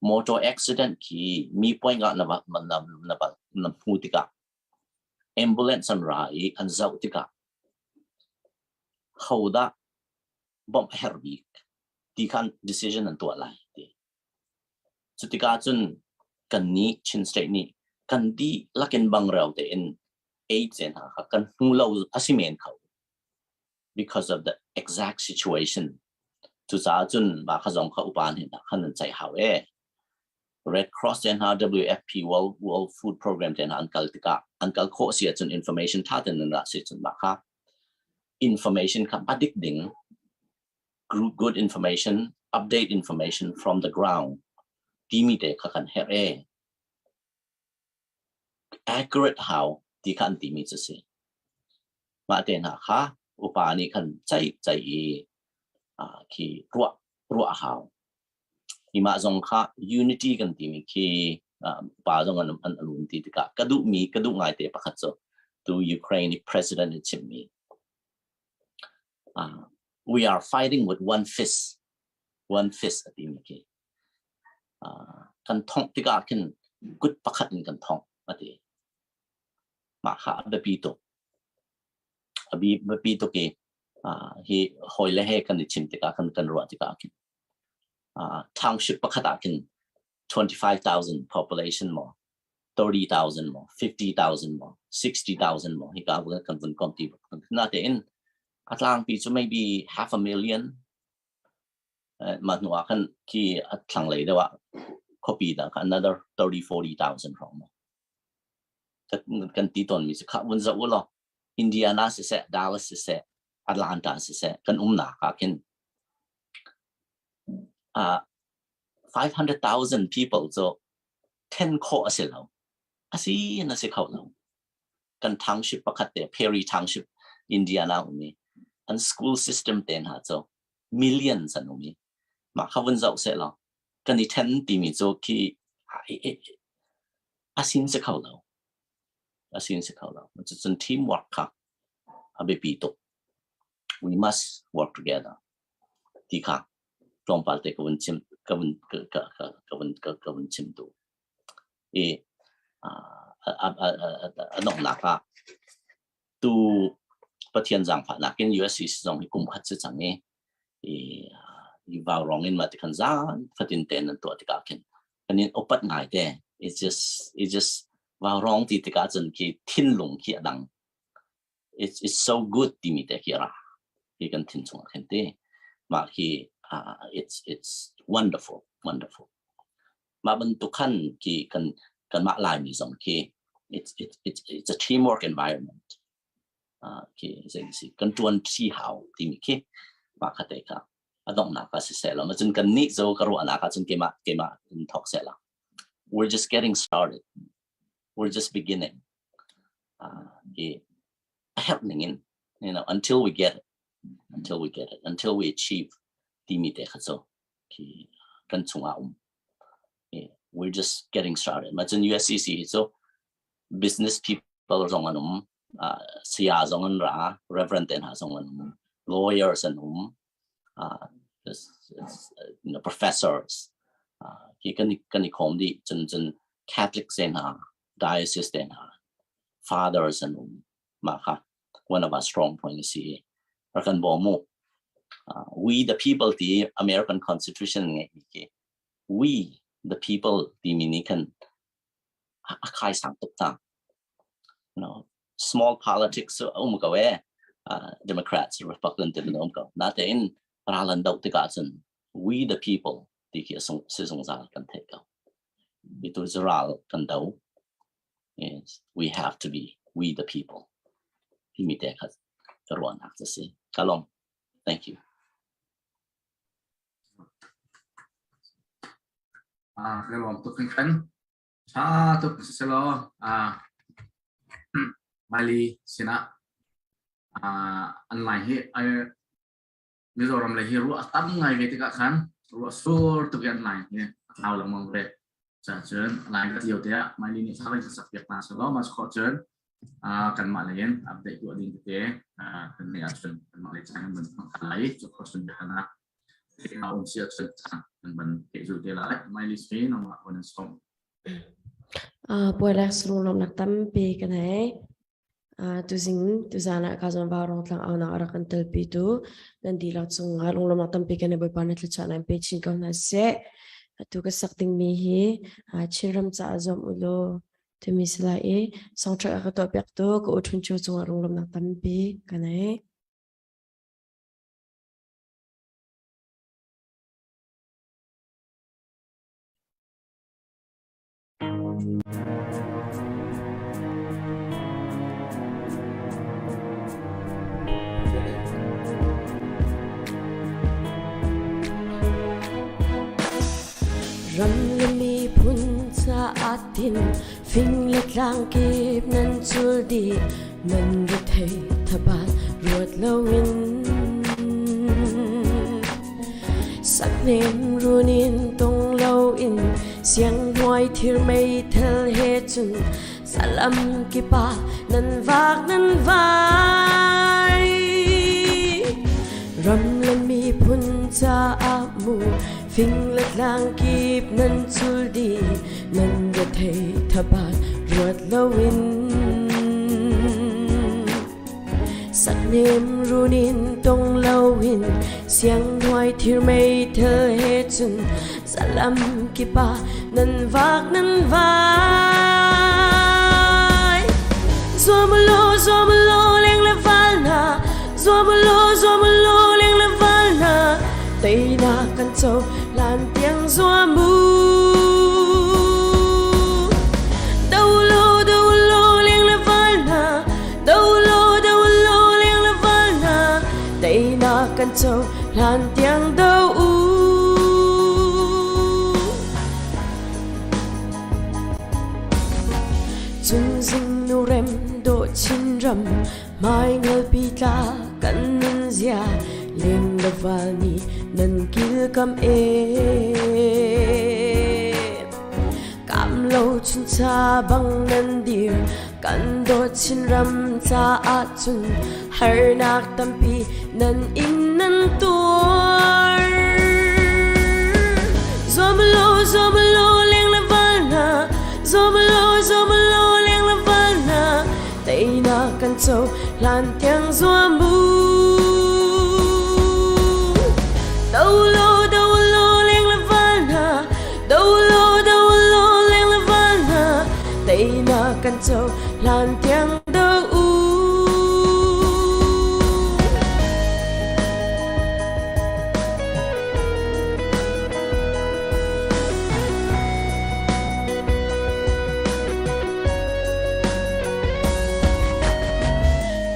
Motor accident khi mi point ah na va na na na hmu tikah ambulance an ra i an zoh tikah hodah bawmh a herh bik ti khan decision an tuah lai ti. Cutikah cun kannih Chin State nih kan dihlak in bangrel tein AIDS hna kha kan hmu lo a si men kho because of the exact situation. Cucaah cun mah kha zong kha upa nih khan an ceih hau e. Red Cross te hna WFP World, World Food Program te hna an kal tikah an kal khawh si ahcun information tha ten an rah si cun mah kha information kha a dik ding good information update information from the ground timi te kha kan herh e accurate hau ti kha an timi cu si. Mah te hna kha upa nih khan ceih ceih i khi ruah ruah a hau. Hi mah zong kha unity kan timi khi upa zong an an an um ti tikah ka duhmi ka duh ngai te pakhat cu tu Ukraine i president nih chimmi we are fighting with one fist one fist a timi khi kan thongh tikah khin kut pakhat in kan thongh a ti. Mah kha a biapi tuk. A biapi tuk i hi hawi le he kan i chim tikah kan kan ruah tikah khin township pakhat ah khin 25,000 population maw 30,000 maw 50,000 maw 60,000 maw hika kan vun kom ti natein a tlangpi cu maybe half a million Mah hnu ah khan khi a thlanglei deuh ah khuapi dang kha another 30 40,000 hrawng maw kan ti tawnmi cu kha vun zoh u law Indiana siseh Dallas siseh Atlanta siseh kan umnak ah khin 500,000 people cu then khawh a si lo a si in a si kho lo kan township pakhat te Perry Township Indiana um i an school system te hna cu millions an um i mah kha vun zoh seh law kan i then timi cu khi a sin si kho lo a sin si kho lo cucun teamwork kha a biapi tuk we must work together ti kha tlawmpal te ka vun chim ka vun ka ka ka vun ka vun chim tu i a donghnak ah tu Pathian zaangfahnak in USCC zong hi kum khat si cang i i vau rong in ma ti khan zan fatin te nan tuah tikah khin kan in upat ngai te it's just it's just vau rong ti tikah cun khi thinlung khi a dang it's it's so good timi te khi ra hi kan thin chungah khin te mah khi it's it's wonderful wonderful mah bantuk khan khi kan kanmah Laimi zong khi it's it's it's it's a teamwork environment khi zei si kan tuan thi hau timi khi mah kha te kha a donghnak ah siseh law cun kan nih zo ka ruahnak ah cun keimah keimah in thawk seh la we're just getting started we're just beginning hi a herh ning in until we get it until we get it until we achieve timi te kha cu khi kan chungah um we're just getting started ma cun USCC hi cu business people zong an um saya zong an ra reverend te hna zong an um lawyers an um professors khi kan kan i khawm dih cun cun Catholic te hna diocese te hna fathers an um mah kha one of our strong point si rak kan bawm u we the people ti American Constitution ngeih mi khi we the people timi nih khan a khai sang tuk ta small politics um ko e Democrats Republican ti um ko natein ral an doh tikah cun we the people ti khi si zungzal kan theih ko itu ral kan do is we have to be we the people timi te kha ka ruahnak cu si ka lawm thank you Ah, ka lawm tuk hringhran. Tha tuk siselaw ah Mali sinah ah an lai hi ai Mizoram lei hi ruah a tam ngai ve tikah khan ruah sur tuk i an lai hi a thlau lengmang ve. Cun lai ka lio te ah Maili nih thla kan sak piak hna selaw mah khawh cun kanmah lei in update tuah ding tete kan neih ahcun kanmah lei caan kan van hmang lai cu khawh cun biahalnak. Na um sia cun kan ban ke zul te lai. Mai lis ve nangmah wan som. Puai lung nak tampi kan hei. Tuzing tuzan ah ka zon va rong tlang au nak rak kan telpi tu nan dihlak cungah lunglawmnak tampi kan i Bawipa na thluachuah nan pe chin ko hna seh. Atu ka sak dingmi hi Chinram caah zuam u law timi si lai i soundtrack a ka tuahpiak tu ka u Ṭhun Chu cungah lunglawmnak tampi ka nei. Ram le miphun caah tin fing le tlang kip nan cul dih nan rethei thabat ruat loin Saknem runin tong loin siang hnuai thir meithal he cun salam kipa nan vak nan vai ram le miphun caah mu fing le tlang kip nan cul di nan rethei thabat ruat loin Saknem runin tong loin siang hnuai thir meithal he cun zalam kipa nan vak nan vai. Zuam lo zuam lo leng le val na zuam lo zuam lo leng le val na teinak kan co lan tiang zuam u. Do lo do lo leng le val na Do lo do lo leng le val hna teinak kan co hlan tiang do u. Cunzing nu rem dawh Chinram mai ngalpi tla kan nun zia leng le val nih nan kil kam e. Kam lo chuncha bang nan dir Kan dawt Chinram caah cun harnak tampi nan ing nan tuar. Zuam lo, zuam lo, leng le val hna, zuam lo, zuam lo, leng le val hna, teinak kan co hlan tiang zuam u. Do lo, do lo, leng le val hna, do lo, do lo, leng le val hna, teinak kan co hlan tiang do u.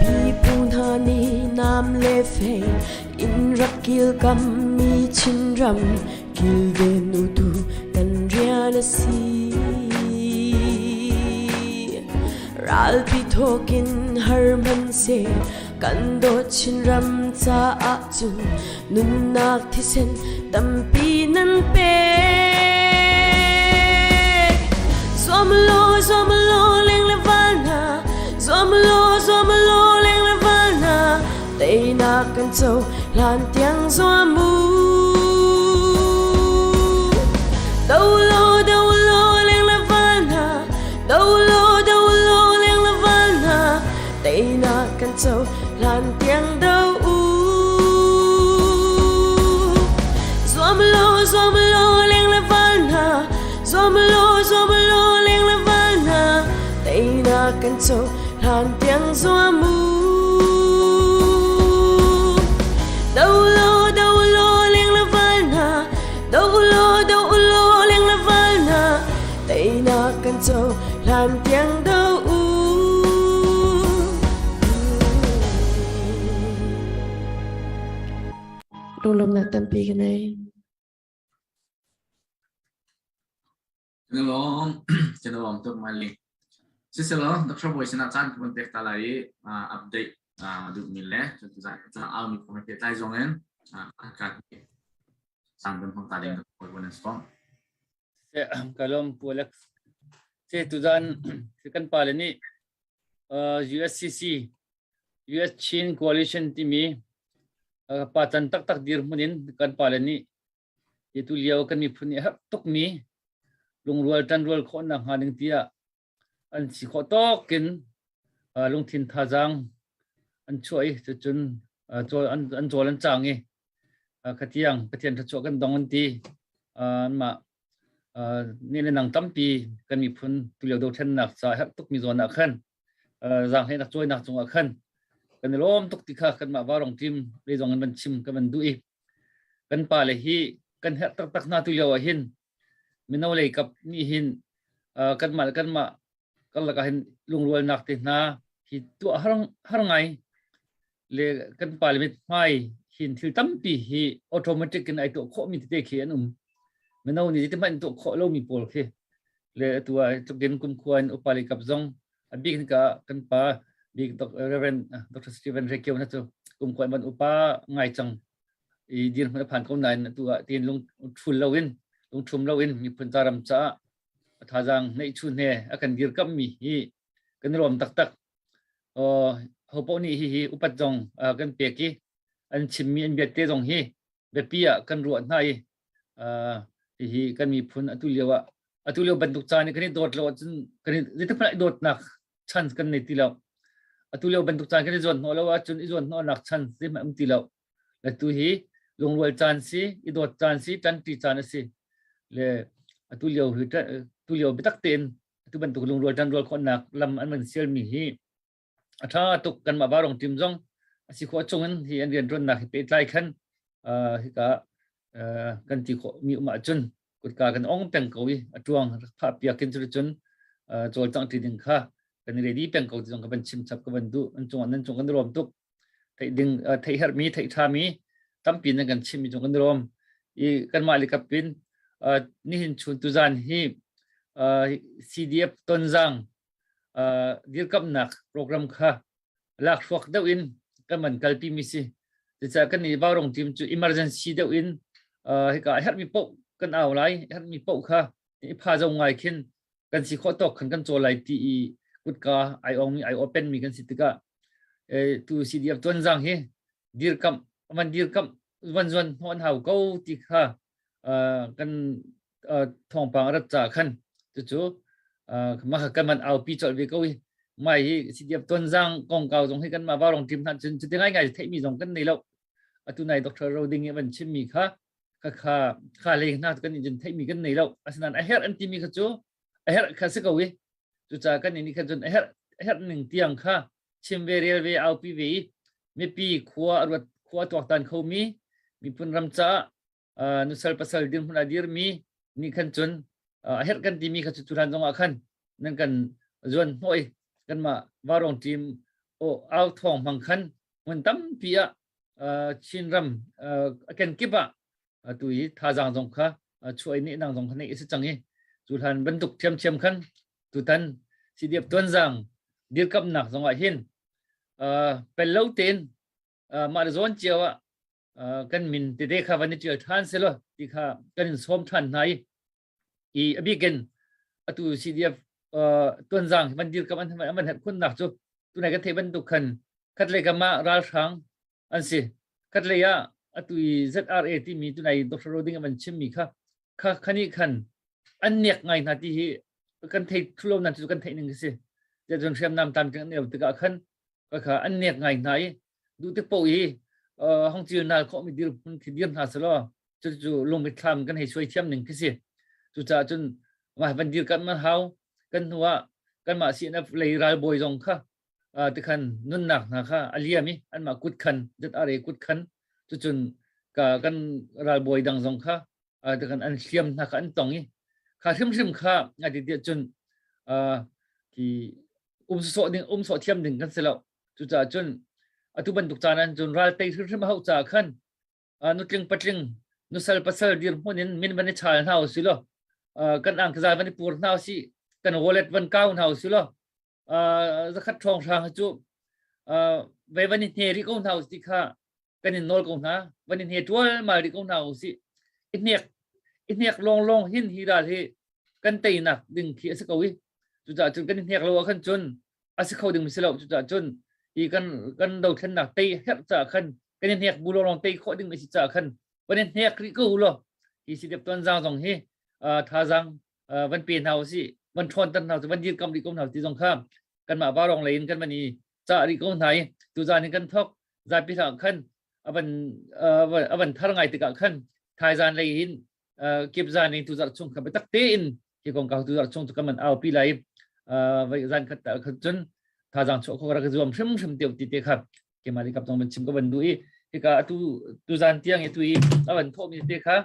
Pipu hna nih nam le fei in rak kilkam mi Chinram kilven u tu kan rian a si. Ralpi thawkin har hmanhseh kan dawt Chinram caah cun nunnak thisen tampi nan pek. Zuam law, zuam law, leng le val hna, zuam law, zuam law, leng le val hna, teinak kan co hlan tiang zuam u. Do law, do law, leng le val hna, do law, do law, leng le val hna, teinak kan co hlan tiang do u. Zuam law, zuam law, leng le val hna, zuam law, zuam law, leng le val hna, teinak kan co hlan tiang zuam u. Do law, do law, leng le val hna, do law, do law, leng le val hna, teinak kan co hlan tiang do u. Lunglawmhnak tampi ka nei. Kan lawm tuk Mali. Siselaw Dr. Bawi sinah caan ka van pek ta lai i update duhmi le au mi kong he pehtlai zong in kan caan kan hmang ta ding ka kawi van in sawm. Ka lawm Pu Alex. Se tuzan kan pa le nih USCC US Chin Coalition timi Pa can taktak dirhmun in kan pale nih hi tu lio kan miphun nih a herh tukmi lungrual ṭanrual khawhnak hnga ding tiah an si khawh tawk in lungthin thazaang an chuah i cucun an cawl an cang i khatiang Pathian thluachuah kan dong an ti. Anmah ni le nang tampi kan miphun tulio dothlennak ca herh tukmi zawn ah khan zaanghlehnak cawinak cungah khan kan i lawm tuk ti kha kanmah Varong team lei zong in van chim kan van duh i kan pa le hi kan herh taktak hna tu lio ah hin mino lei kap nih hin kanmah le kanmah karlak ah hin lungrualnak te hna hi tuah har har ngai le kan pa le mit hmai hin thil tampi hi automatic in ai tuah khawh mi tete khi an um. Mino nih ti hmanh tuah khawh lomi pawl khi le atu ah tlukin kumkhua in upa lei kap zong a bik ka kan pa bik Reverend Dr. Stephen Rekio na cu kumkhua in van upa ngai cang i dir hmun a phan ko nain atu ah tin lung thul loin lung thum loin miphun ca ram caah thazaang neih chun he a kan dirkamh mi hi kan i lawm taktak. Ho paoh nih hihi upat zong kan pek i an chimmi an biate zong hi biapi ah kan ruah hna i hihi kan miphun atu lio ah atu lio bantuk caan i kan i dawt lo ahcun kan i zeitik hmanh i dawtnak chance kan nei ti lo. Atu lio bantuk caan kan i zuan hnawh lo ahcun i zuan hnawhnak chance zeihmanh um ti lo. Le tu hi lungrual caan si, i dawt caan si, ṭanṭi caan a si. Le atu lio hi tu lio biatak tein atu bantuk lungrual ṭanrual khawhnak lam an van sialmi hi a ṭha tuk. Kanmah Varong team zong a si khawh chungin hi an rianṭuannak hi pehtlai khan hika kan ti khawh mi um ahcun kutka kan ong peng ko i a ṭuang phah piak in cun cawlcangh ṭi ding kha kan i ready peng ko ti zong ka van chim chap ka van duh. An cungah nan cung kan i lawm tuk. Theih ding theih herhmi theih ṭhami tampi nan kan chimmi cung kan i lawm i kanmah le kap in nihin chun tuzan hi CDF Tonzang dirkamnak program kha lakhruak deuh in kan man kalpi mi si. Cucaah kan i Vaurong team cu emergency deuh in hika herhmi paoh kan au lai, herhmi paoh kha i pha zo ngai khin kan si khawh tawk khan kan cawl lai ti i kutka ai ong mi ai open mi kan si tikah tu CDF Tonzang hi dirkamh van dirkamh van zuan hnawh an hau ko ti kha kan thawngpang rat ca khan cucu mah kan man aupi colh ve ko i mai hi CDF Tonzang kongkau zong hi kan mah Vaurong team hna cun cuti ngai ngai theihmi zong kan nei lo. Atu nai Dr. Roding i van chimmi kha kha kha kha leng hna kan in theihmi kan nei lo. Asinain a herh an timi kha cu a herh kha si ko i cucaah kan nih khan cun a herh a herh ning tiang kha chim ve, rel ve, aupi ve i mipi khua a ruat khua tuaktan khomi miphun ram caah nusal pasal dirhmun a dirmi nih khan cun a herh kan timi kha cu cu hlan zongah khan nan kan zuan hnawh i kanmah Vaurong team o au thawng hmang khan hmun tampi ah Chinram a kenkip ah atu i thazaang zong kha chuah i nang zong kha neih a si cang i cu hlan bantuk ṭhiamṭhiam khan tutan CDF Tonzang dirkamnak zong ah hin pel lo tein mah le zawn cio ah kan min tete kha van i ṭial ṭhan selaw ti kha kan in sawm ṭhan hna i i a bikin atu CDF Tonzang van dirkam an van herh khunnak cu tunai kan theih bantuk khan khatlei kam ah ralhrang an si, khatlei ah atu i ZRA timi tunai Dr. Roding an chimmi kha kha khani khan an nek ngai hna ti hi kan thei thlulo nan cu kan theih ning si. Cun hriamnam tam an neu tikah khan kha an nek ngai hna i duh tik paoh i hong cil nal khawh mi dir hmun khi dir hna selaw cucu lungmit thlam kan hei suai thiam ning khi si. Cucaah cun mah van dir kan man hau. Kan hnu ah kanmah CNF lei ralbawi zong kha tikhan nunnak hna kha a liam i anmah kut khan ZRA kut khan cucun ka kan ralbawi dang zong kha tikhan an hliam hna kha an tong i kha hrimhrim kha ngai ti cun ki um sawh ding um sawh thiam ding kan si lo. Cucaah cun atu bantuk caan ah cun ral tei hrimhrim a hauh caah khan nutling patling nusal pasal dirhmun in min van i chal hna usih law, kan angkizal van i pur hna usih, kan wallet van kau hna usih law, zakhat ṭhawng hrang cu vei van i hne rih ko hna usih ti kha kan in nawl ko hna. Van i hne ṭualmal rih ko hna usih. I hnek i hnek lawnglawng hin hi ral hi kan teinak ding khi a si ko i cucaah cun kan i hnek lo ah khan cun a si kho ding si lo. Cucaah cun hi kan kan dothlennak tei herh caah khan. Kan i hnek bu lawng tei khawh ding a si caah khan van i hnek rih ko law hi CDF Tonzang zong hi thazaang van pe hna usih, van ṭhawnter hna usih, van dirkamh rih ko hna ti zong kha kanmah Vaurawng lei in kan van i cah rih ko hna i tuzaan in kan thawk zapi hlah khan avan avan thar ngai tikah khan thaizan lei hin kipzan in tuzarh chung kha biatak tein hi kongkau tuzarh chung cu kan man aupi lai vai zan khat ta khat cun thazaang chuah kho rak zuam hrimhrim te ti te kha keimah le kap zong van chim ka van duh i hika atu tuzan tiang i tu i avan thawhmi te kha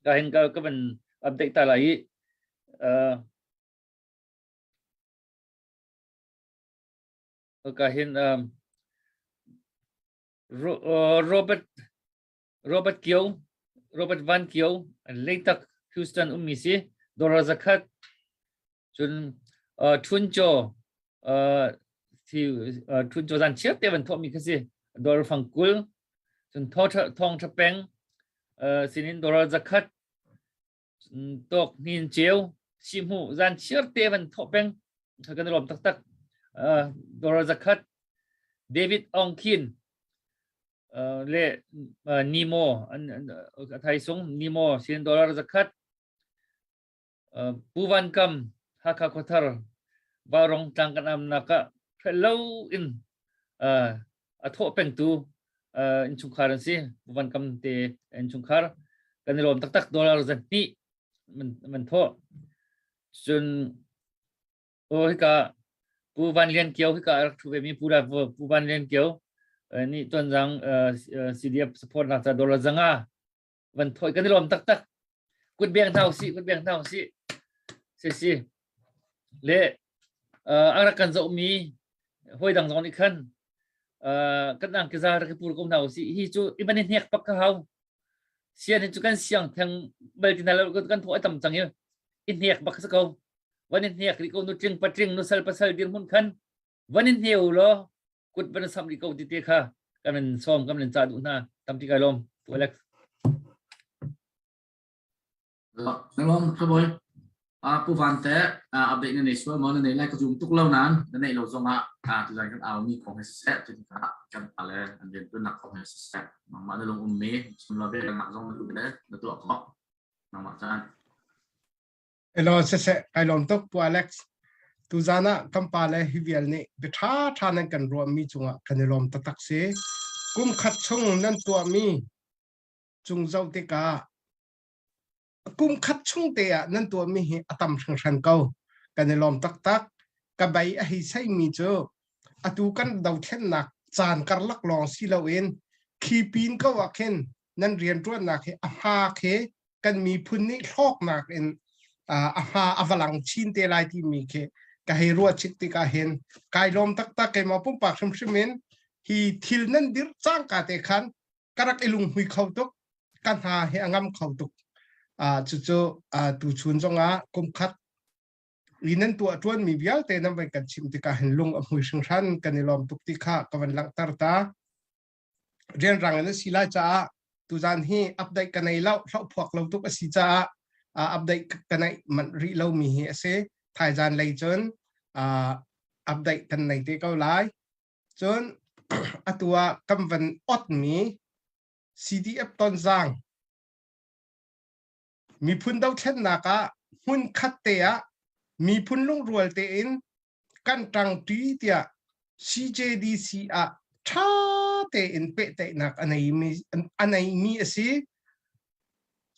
ka hin ka ka van update ta lai i ka hin Robert Robert Kio Robert Van Kio Leitak Houston ummi si dollar zakhat cun Thun Cho Thun Cho zan chiar te van thawhmi kha si dollar fang 20 cun Thong Tha Peng sinin dollar zakhat Tawk Hnin Ceu Sihmu zan chiar te van thawh peng kan i lawm taktak dollar zakhat David Ong Khin le Nemo a thai sung Nemo sin dollar zakhat Pu Van Kam Hakha Khuathar Vaurawng tlang kan am nak ah lo in a thawh pengtu innchungkhar an si. Pu Van Kam te innchungkhar kan i lawm taktak dollar 200 man thawh. Cun o hika Pu Van Lian Kio hika a rak thu ve mi Pu Pu Van Lian Kio nih Tonzang CDF support nak ca dollar 500 van thawh kan i lawm taktak. Kut beng hna usih, kut beng hna usih. Si si. Le a rak kan zohmi hawi dang zong nih khan kan angki za rak i pur ko hna usih. Hi cu i ban i hnek pak ka hau. Sian hi cu kan siang theng bal ti hna lo kan thaw a tam cang i i hnek bak si ko. Van i hnek rih ko nu tling patling nu sal pasal dirhmun khan van i hneu law kut van sam rih ko ti te kha kan in sawm kan in ca duh hna tampi kai lawm tu Alex. Lawm thaboy pu van te update na nei sual mo na nei lai ka zum tuk lo nan na nei lo zong ah tu zan kan au mi kong he siseh tu ka kan pale an rian tuan nak kong he siseh nangmah na lung um mi chim lo be nak zong na tu le na tuah kho nangmah caan Elo siseh kai lawm tuk Pu Alex. Tuzan ah kan pa le hi vial nih bia ṭha ṭha nan kan ruahmi cungah kan i lawm taktak si. Kum khat chung nan tuahmi cung zoh tikah kum khat chung te ah nan tuahmi hi a tam hringhran ko. Kan i lawm taktak. Ka bei a hei seimi cu atu kan dothlennak caan karlak lawng si loin khi pin ko ah khin nan rianṭuannak hi a hma khi kan miphun nih hlawknak in a hma a va lang chin te lai timi khi ka hei ruah chik tikah hin kai lawm taktak keimah pumpak hrimhrim in hi thil nan dirh cangka te khan ka rak i lunghmui kho tuk ka hna hi a ngam kho tuk cucu tu chun zongah kum khat i nan tuah ṭuanmi vialte nan van kan chim tikah hin lung a hmui hringhran kan i lawm tuk ti kha ka van langhter ta rianrang in a si lai caah tuzan hi update ka nei lo hloh phuak lo tuk a si caah update ka neih manh rih lomi hi a si thaizan lei cun update kan nei te ko lai cun atu ah kan van ot mi CDF Tonzang miphun dothlennak ah hmun khat te ah miphun lungrual tein kan ṭangṭi tiah CJDC ah ṭha tein pehtlaihnak a neimi a si.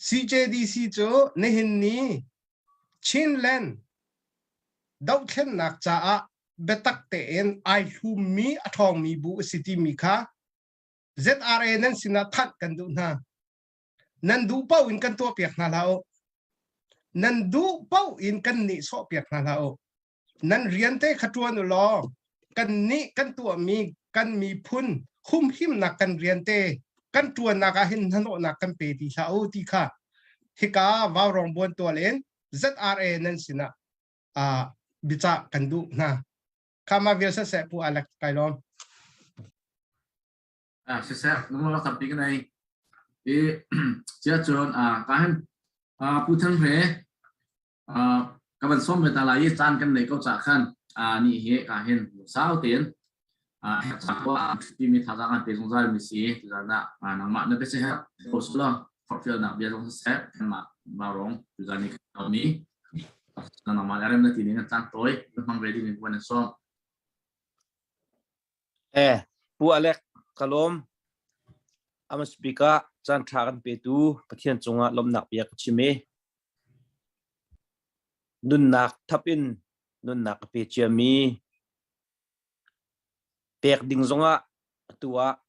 CJDC cu nihin ni Chinland dohthlennak caah biatak tein ai hlummi a ṭhawngmi bu a si timi kha ZRA nan sinah thanh kan duh hna. Nan duh paoh in kan tuahpiak hna hlah u. Nan duh paoh in kan nihsawhpiak hna hlah u. Nan rian te kha ṭuan u law kannih kan tuahmi kan miphun humhimnak kan rian te kan ṭuannak ah hin hnahnawhnak kan pe ti hlah u ti kha hika Vaurawng buantual in ZRA nan sinah biacah kan duh hna. Khama vial siseh Pu Alex kai lawm. Siseh lungrual tampi kan ei. I cia cun ka hin Pu Thang Hre ka van sawm ve ta lai i caan kan nei ko cah khan ni hi ka hin sau tein. Herh mi thazaang an pe zungzal mi si tuzan ah nangmah na biaceih ko sulaw forhfialnak bia zong siseh kanmah Vaurawng tuzan ni kan mi nangmah le rem na ti ning an caan tawi na hmang ve ding in puan an sawm. Eh, Pu Alec, ka lawm. Ama speaker caan ṭha kan petu Pathian cungah lawmhnak bia ka chim i nunnak thap in nunnak ka pe ciami Pek ding zongah atu ah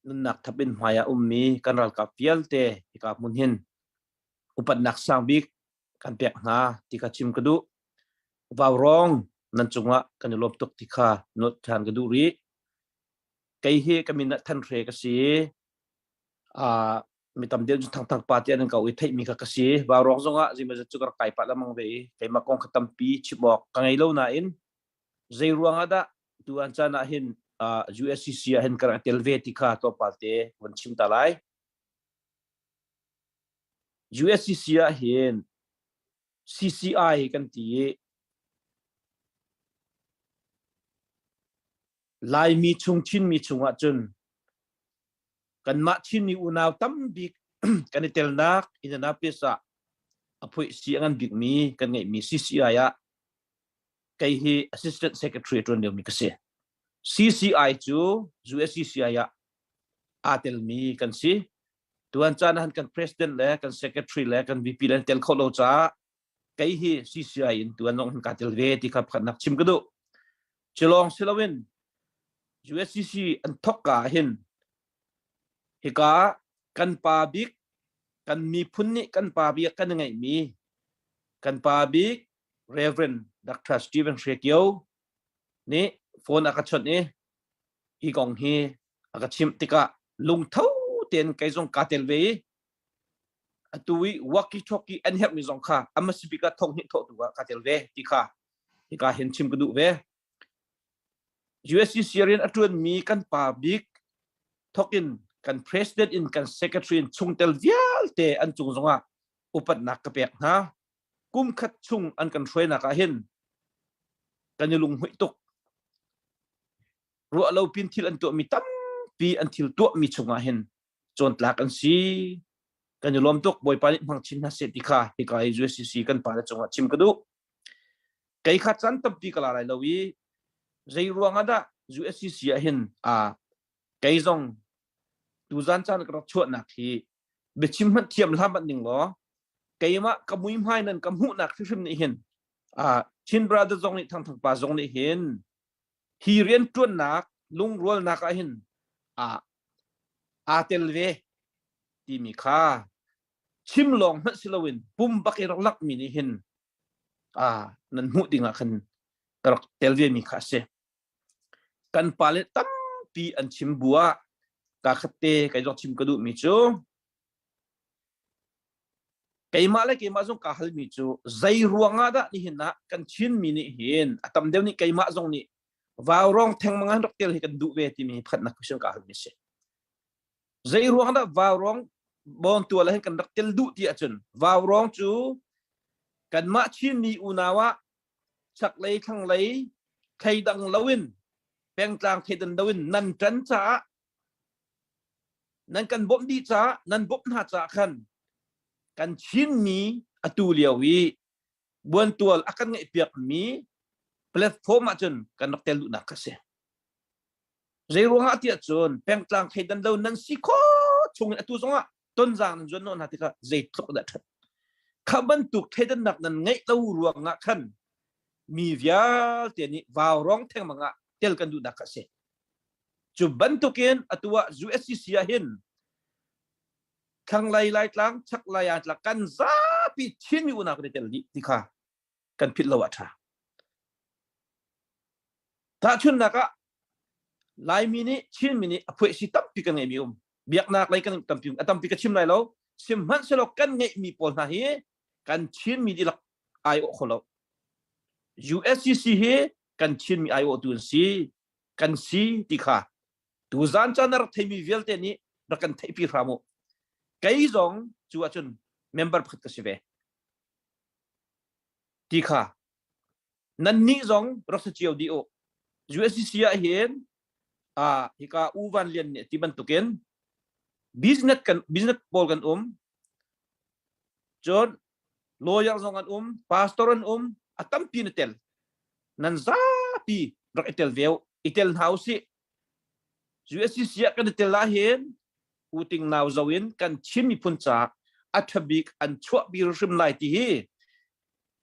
nunnak thap in hmai ah ummi kan ralkap vialte hika hmun hin upatnak sang bik kan pek hna ti kha chim ka duh. Vaurawng nan cungah kan i lawm tuk ti kha note ṭhan ka duh rih. Kei hi ka min ah Than Hre ka si i mi tam deuh cu Thangthang pa tiah nan ko i theihmi kha ka si. Vaurawng zongah zeimawzat cu ka rak kai pah lengmang ve i keimah kong kha tampi chim awk ka ngei lo nain Zei ruang ah dah tu an caan ah hin USCC ah hin ka rak tel ve ti kha tlawmpal te von chim ta lai. USCC ah hin CCI kan ti i Laimi chung Chinmi chung ah cun kanmah Chinmi unau tambik kan i telnak Indianapolis ah a phuih si a ngan bikmi kan ngeihmi CCI ah kei hi assistant secretary ṭuan liomi ka si. CCI cu USCCI ah aa telmi kan si. Tuan caan ah kan president le kan secretary le kan VP le tel kho lo caah kei hi CCI in tuan zong hin kaa tel ve ti kha pakhatnak chim ka duh. Cilawng si loin USCC an thok ka hin hika kan pa bik kan miphun nih kan pa bik kan ngeihmi kan pa bik Reverend Dr. Stephen Hre Kio nih phone a ka chawnh i hi kong hi a ka chimh tikah lungtho tein kei zong kaa tel ve i atu i walkie talkie an herhmi zong kha a hmasa bik ah thong hnih thawh tu ah kaa tel ve ti kha hika hin chim ka duh ve. USCC rian a ṭuanmi kan pa bik thokin kan president in kan secretary in chungtel vialte an cung zongah upatnak ka pek hna. Kum khat chung an kan hruainak ah hin kan i lunghmuih tuk. Ruah lo pin thil an tuahmi tampi an thil tuahmi chungah hin cawntlak an si. Kan i lawm tuk. Bawipa nih hmang chin hna seh ti kha hika i USCC kan pa le cungah chim ka duh. Kei kha caan tampi ka la lai lo i zei ruang ah dah USCC ah hin a kei zong tuzan caan ka rak chuahnak hi biachim hmanh thiam hlah hmanh ning law keimah ka muihmai nan ka hmuhnak hrimhrim nih hin Chin brother zong nih Thangthang pa zong nih hin hi rian ṭuannak lungrualnak ah hin aa tel ve timi kha chim lawng hmanh si loin pum bak i rak lakmi nih hin nan hmuh ding ah khan ka rak tel ve mi kha a si. Kan pale tampi an chim bu ah ka khat te kai zong chim ka duhmi cu Keimah le keimah zong kaa halmi cu zei ruangah dah nihin ah kan Chinmi nih hin a tam deuh nih keimah zong nih vaurawng thengmang an rak tel hi kan duh ve timi hi pakhatnak question kaa halmi si. Zei ruang dah vaurawng bawntual ah hin kan rak tel duh ti ahcun vaurawng cu kanmah Chinmi unau ah chaklei thlanglei thleidang loin pengtlang thleidan loin nan ṭan caah Nan kan bawmh dih caah, nan bawmh hna caah khan kan Chinmi atu lio i buantual a kan ngeihpiakmi platform ahcun kan rak tel duhnak kha si. Zei ruangah tiah cun pengtlang thleidan lo nan si khawh chungin atu zongah tonzaang nan zuan hnawh hna tikah zeitluk dah ṭhat. Kha bantuk thleidannak nan ngeih lo ruangah khan mi vialte nih vaurawng thengmang ah tel kan duhnak kha a si. Cu bantukin atu ah USCC ah hin thlanglei Laitlang, chaklei Laitlang kan zapi Chinmi unau kan i tel dih ti kha kan philh lo ah ṭha. Tahchunhnak ah Laimi nih Chinmi nih a phuaisi tampi kan ngeihmi um. Biaknak lei kan tampi a tampi ka chim lai lo. Sihmanhsehlaw kan ngeihmi pawl hna hi kan Chinmi dihlak ai awh kho lo. USCC hi kan Chinmi ai awhtu an si. Kan si ti kha tuzan caan a rak theimi vialte nih rak kan theihpi hram u. Kei zong cu ahcun member pakhat ka si ve. Ti kha nannih zong rak si cio dih u. USCC ah hin A hika U Van Lian nih ti bantukin business kan business pawl kan um. Cun lawyer zong an um, pastor an um, a tampi na tel. Nan zapi rak i tel veu, i tel hna usih. USCC ah kan i tel ahhin uting nau zo in kan Chin miphun ca a ṭhabik an chuahpi hrim lai ti hi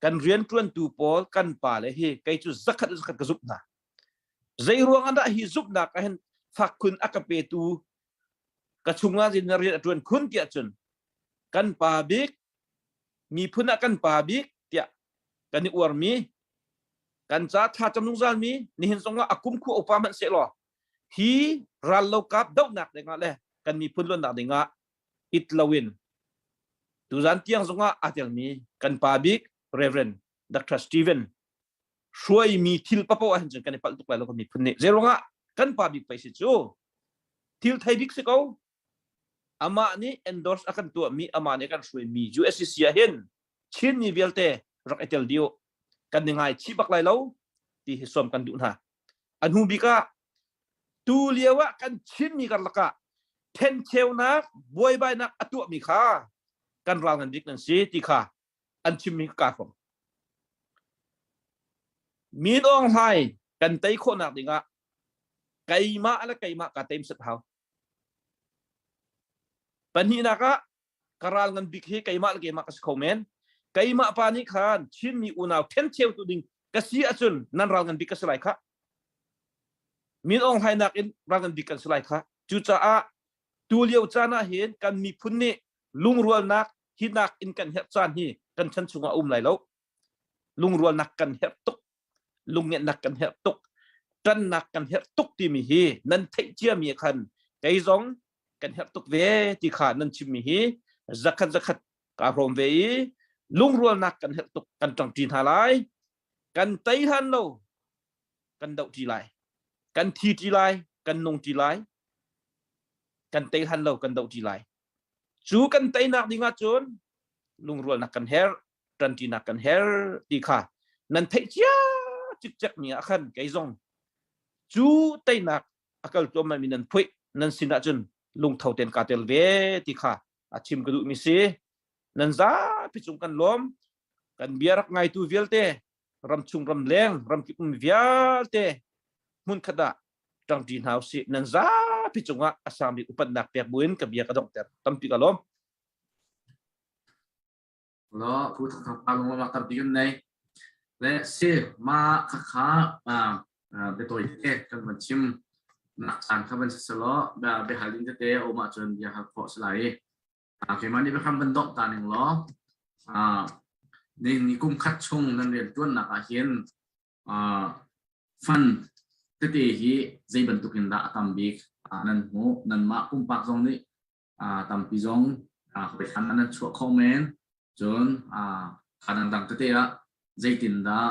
kan rianṭuantu pawl kan pa le hi kei cu zakhat zakhat ka zumh hna. Zei ruang ah dah hi zumhnak ah hin fak khun a ka petu ka chungah zin rian a ṭuan khun tiah cun kan pa bik miphun ah kan pa bik tiah kan i uarmi kan ca tha cam zungzal mi nihin zongah a kum khu upa hmanh sehlaw hi ral lo kap dohnak dingah le kan miphun luannak dingah it loin tuzan tiang zongah aa telmi kan pa bik Reverend Dr. Stephen hruaimi thil papo ahhin cun kan i palh tuk lai lo kan miphun nih zeiruangah kan pa bik pei si cu thil thei bik si ko amah nih endorse a kan tuahmi amah nih a kan hruaimi USCC ah hin Chinmi vialte rak i tel dih kan i ngaichih bak lai lo ti hi sawm kan duh hna. A hnu bik ah tu lio ah kan Chinmi karlak ah thencheunak buaibainak a tuahmi kha kan ral ngan bik nan si ti kha an chimmi ka hrawm. Min Aung Hlaing kan tei khawhnak dingah keimah le keimah ka teim set hau. Pahnihnak ah ka ral ngan bik hi keimah le keimah ka si kho men. Keimah pa nih khan Chinmi unau ṭhencheu tu ding ka si ahcun nan ral ngan bik ka si lai khah. Min Aung Hlaing nakin ral ngan bik kan si lai khah. Cucaah tu lio caan ah hin kan miphun nih lungrualnak hinak in kan herh caan hi kan chan chungah a um lai lo. Lungrualnak kan herh tuk. Lungngetnak kan herh tuk. Ṭannak kan herh tuk timi hi nan theih ciami khan kei zong kan herh tuk ve ti kha nan chimmi hi zakhat zakhat kaa hrawm ve i lungrualnak kan herh tuk kan ṭangṭi hna lai. Kan tei hlan lo kan doh ṭi lai. Kan thi ṭi lai, kan nung ṭi lai. Kan tei hlan lo kan doh ṭi lai. Cu kan teinak ding ahcun lungrualnak kan herh, ṭanṭinak kan herh ti kha nan theih cia cikcek mi ah khan kei zong cu teinak a kal tuahmah mi nan phuih nan sin ahcun lungtho tein kaa tel ve ti kha a chim ka duhmi si. Nan zapi cung kan lawm. Kan bia rak ngaitu vialte ramchung ramleng ramkip um vialte hmunkhat ah ṭangṭi hna usih. Nan zapi cungah a sang bik upatnak pek buin ka bia ka donghter. Tampi ka lawm. Lo pu thang thang pa lung lawmnak tampi kan nei. Le si ma khakha biatawi te kan van chim nak caan kha van si selaw biahal ding tete a um ahcun bia hal khawh si lai i keimah nih biakam van dongh ta ning law ni kum khat chung nan rian ṭuannak ah hin fund tete hi zei bantuk in dah a tam bik nan hmuh nanmah pumpak zong nih tampi zong hawi hlan nan chuah kho men cun dangdang tete ah zeitindah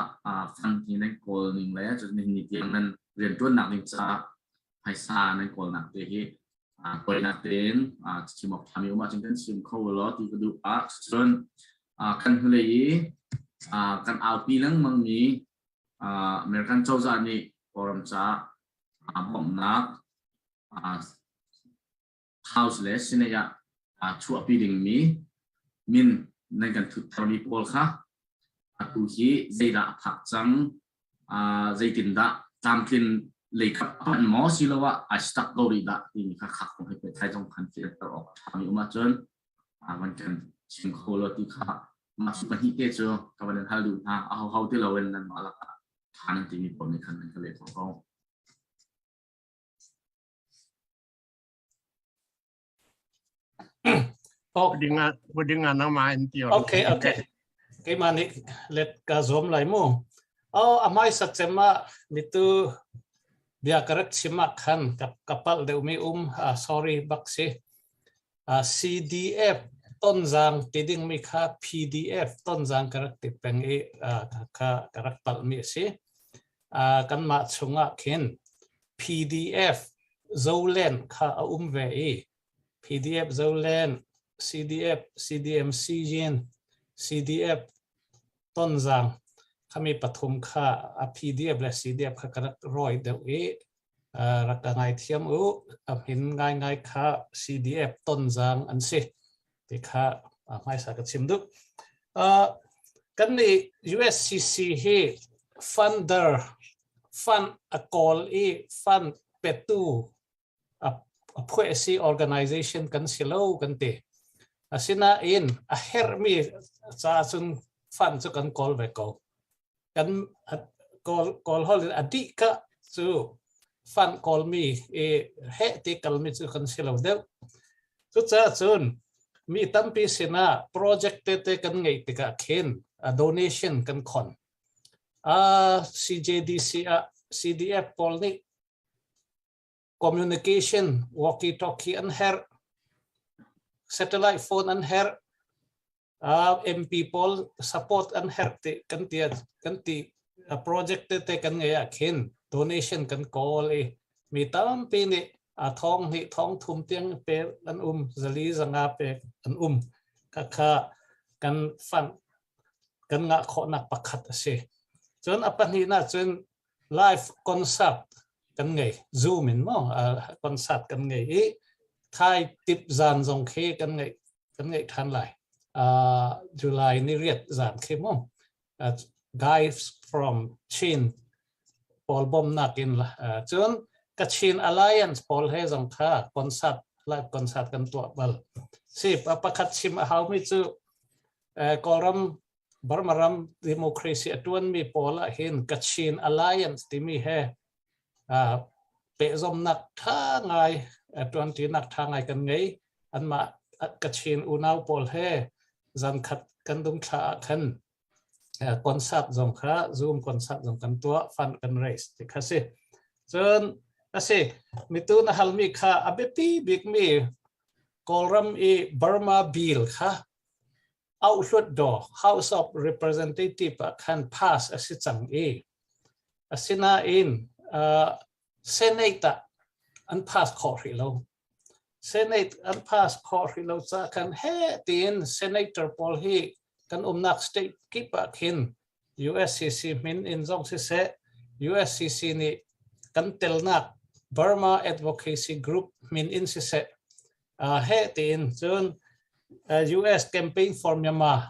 fund hi nan kawl ning le cun nihin ni tiang nan rianṭuannak ding caah phaisa nan kawlnak te hi tawinak tein chim awk ṭhami um ahcun kan chim kho law ti ka duh ah cun kan hnulei i kan aupi lengmang mi American cozah nih Kawlram caah bawmhnak House le Senate ah chuahpi dingmi min nan kan thut tharmi pawl kha atu hi zeidah a phak cang, zeitindah tlamtlin lei kap a panh maw siloah ai stuck ko rih dah timi kha khak kong he pehtlai zong khan fianter awk a ṭhami um ahcun van kan chim kho law ti kha mah cu pahnih te cu ka van in hal duh hna. A ho ho ti loin nanmah lakah ṭha nan timi pawl nih khan nan ka leh khawh ko. Oh. Puding nangmah in ti Okay, okay. Keimah nih let ka zuam lai mu. Oh, amai sat cema mitu bia ka rak chim ah khan ka kapal deuh mi um sorry bak si. CDF tonzang ti ding mi kha PDF tonzang ka rak ti peng i kha ka rak palh mi a si. Kanmah chungah khin PDF Zoland kha a um ve i PDF Zoland, CDF, CDMC Yin, CDF Tonzang khami pathum kha a PDF le CDF kha ka rak rawi deuh i Rak ka ngaithiam u. A min ngaingai kha CDF Tonzang an si ti kha hmaisa ka chim duh. Kan nih USCC hi funder fund a kawl i fund petu a phuah si organization kan si lo kan ti. Asinain a herhmi ca cun fund cu kan kawl ve ko. Kan kawl kawl hol in a dih ka cu fund kawlmi i heh ti kalmi cu kan si lo deuh. Cucaah cun mi tampi sinah project tete kan ngeih tikah khin a donation kan khon. CJDC ah CDF pawl nih communication walkie-talkie an herh, satellite phone an herh, MP pawl support an herh ti kan ti kan ti project tete kan ngei ah khin donation kan kawl i mi tampi nih a thong hnih thong thum tiang pe an um zali zanga pe an um kha kha kan fund kan ngah khawhnak pakhat a si. Cun a pahnihnak cun live concert kan ngei Zoom in mo concert kan ngei i Thai tip zan zong khi kan ngei kan ngei than lai July ni riat zan khi mo guys from Chin pawl bawmnak in cun Kachin Alliance pawl he zong kha concert live concert kan tuah bal si pakhat chim a hau mi cu Kawlram Burma ram democracy a tuanmi pawl ah hin Kachin Alliance timi he pehzomnak tha ngai tuantinak tha ngai kan ngei. Anmah Kachin unau pawl he zankhat kan dung thla ah khan concert zong kha Zoom concert zong kan tuah fund kan raise ti kha si. Cun asi mitu na halmi kha a biapi bikmi Kawlram i Burma bill kha Auhluatdaw House of Representative ah khan pass a si cang i asinain Senate ah an pass khawh hrih lo. Senate an pass khawh hrih lo caah khan he tiin senator pawl hi kan umnak state kip ah khin USCC min in zong siseh USCC nih kan telnak Burma Advocacy Group min in siseh he tiin cun US Campaign for Myanmar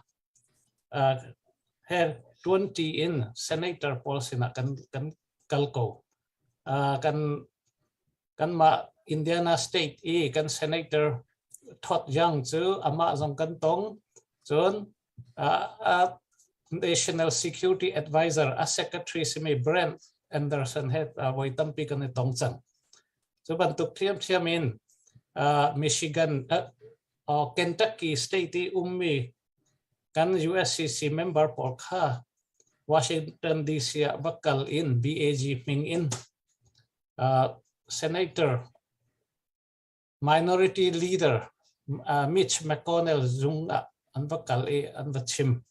he 20 in senator pawl sinah kan kan kal ko. Kan kanmah Indiana State i kan senator Todd Young cu amah zong kan tong. Cun National Security Advisor a secretary simi Brent Anderson he voi tampi kan i tong cang. Cu bantuk ṭhiamṭhiam in Michigan, Kentucky state i ummi kan USCC member pawl kha Washington DC ah va kal in BAG hming in Senator Minority Leader Mitch McConnell zung ah an va kal i an va chim.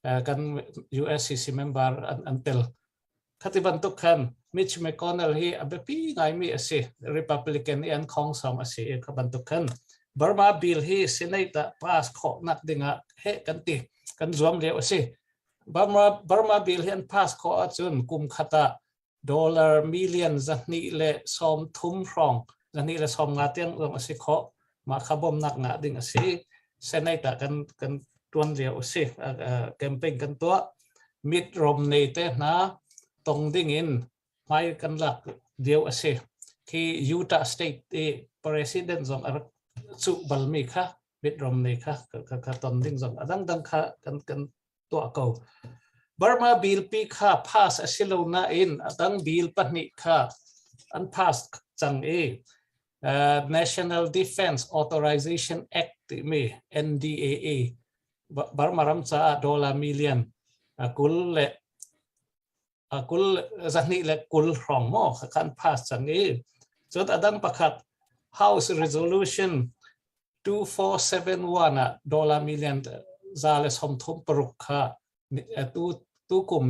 Kan USCC member an tel. Khati bantuk khan Mitch McConnell hi a biapi ngaimi a si. Republican i an khong song a si i kha bantuk khan Burma bill hi Senate ah pass khawhnak dingah he kan ti kan zuam lio a si. Burma bill hi an pass khawh ahcun kum khat ah dollar million 230 hrawng 215 tiang zong a si khawh. Mah kha bawmnak ngah ding a si. Senate ah kan kan tuan lio a si. Campaign kan tuah. Mitt Romney te hna tong ding in hmai kan lak lio a si. Khi Utah State i president zong a rak cuh balmi kha Mitt Romney kha ka ton ding zong a dangdang kha kan kan tuah ko. Burma bill pi kha pass a si lo nain a dang bill pahnih kha an pass cang i National Defense Authorization Act timi NDAA Burma ram caah dollar million kul le kul zahnih le kul hrawng maw kha an pass cang i cun a dang pakhat House Resolution 2471 ah dollar million 136 kha tu tu kum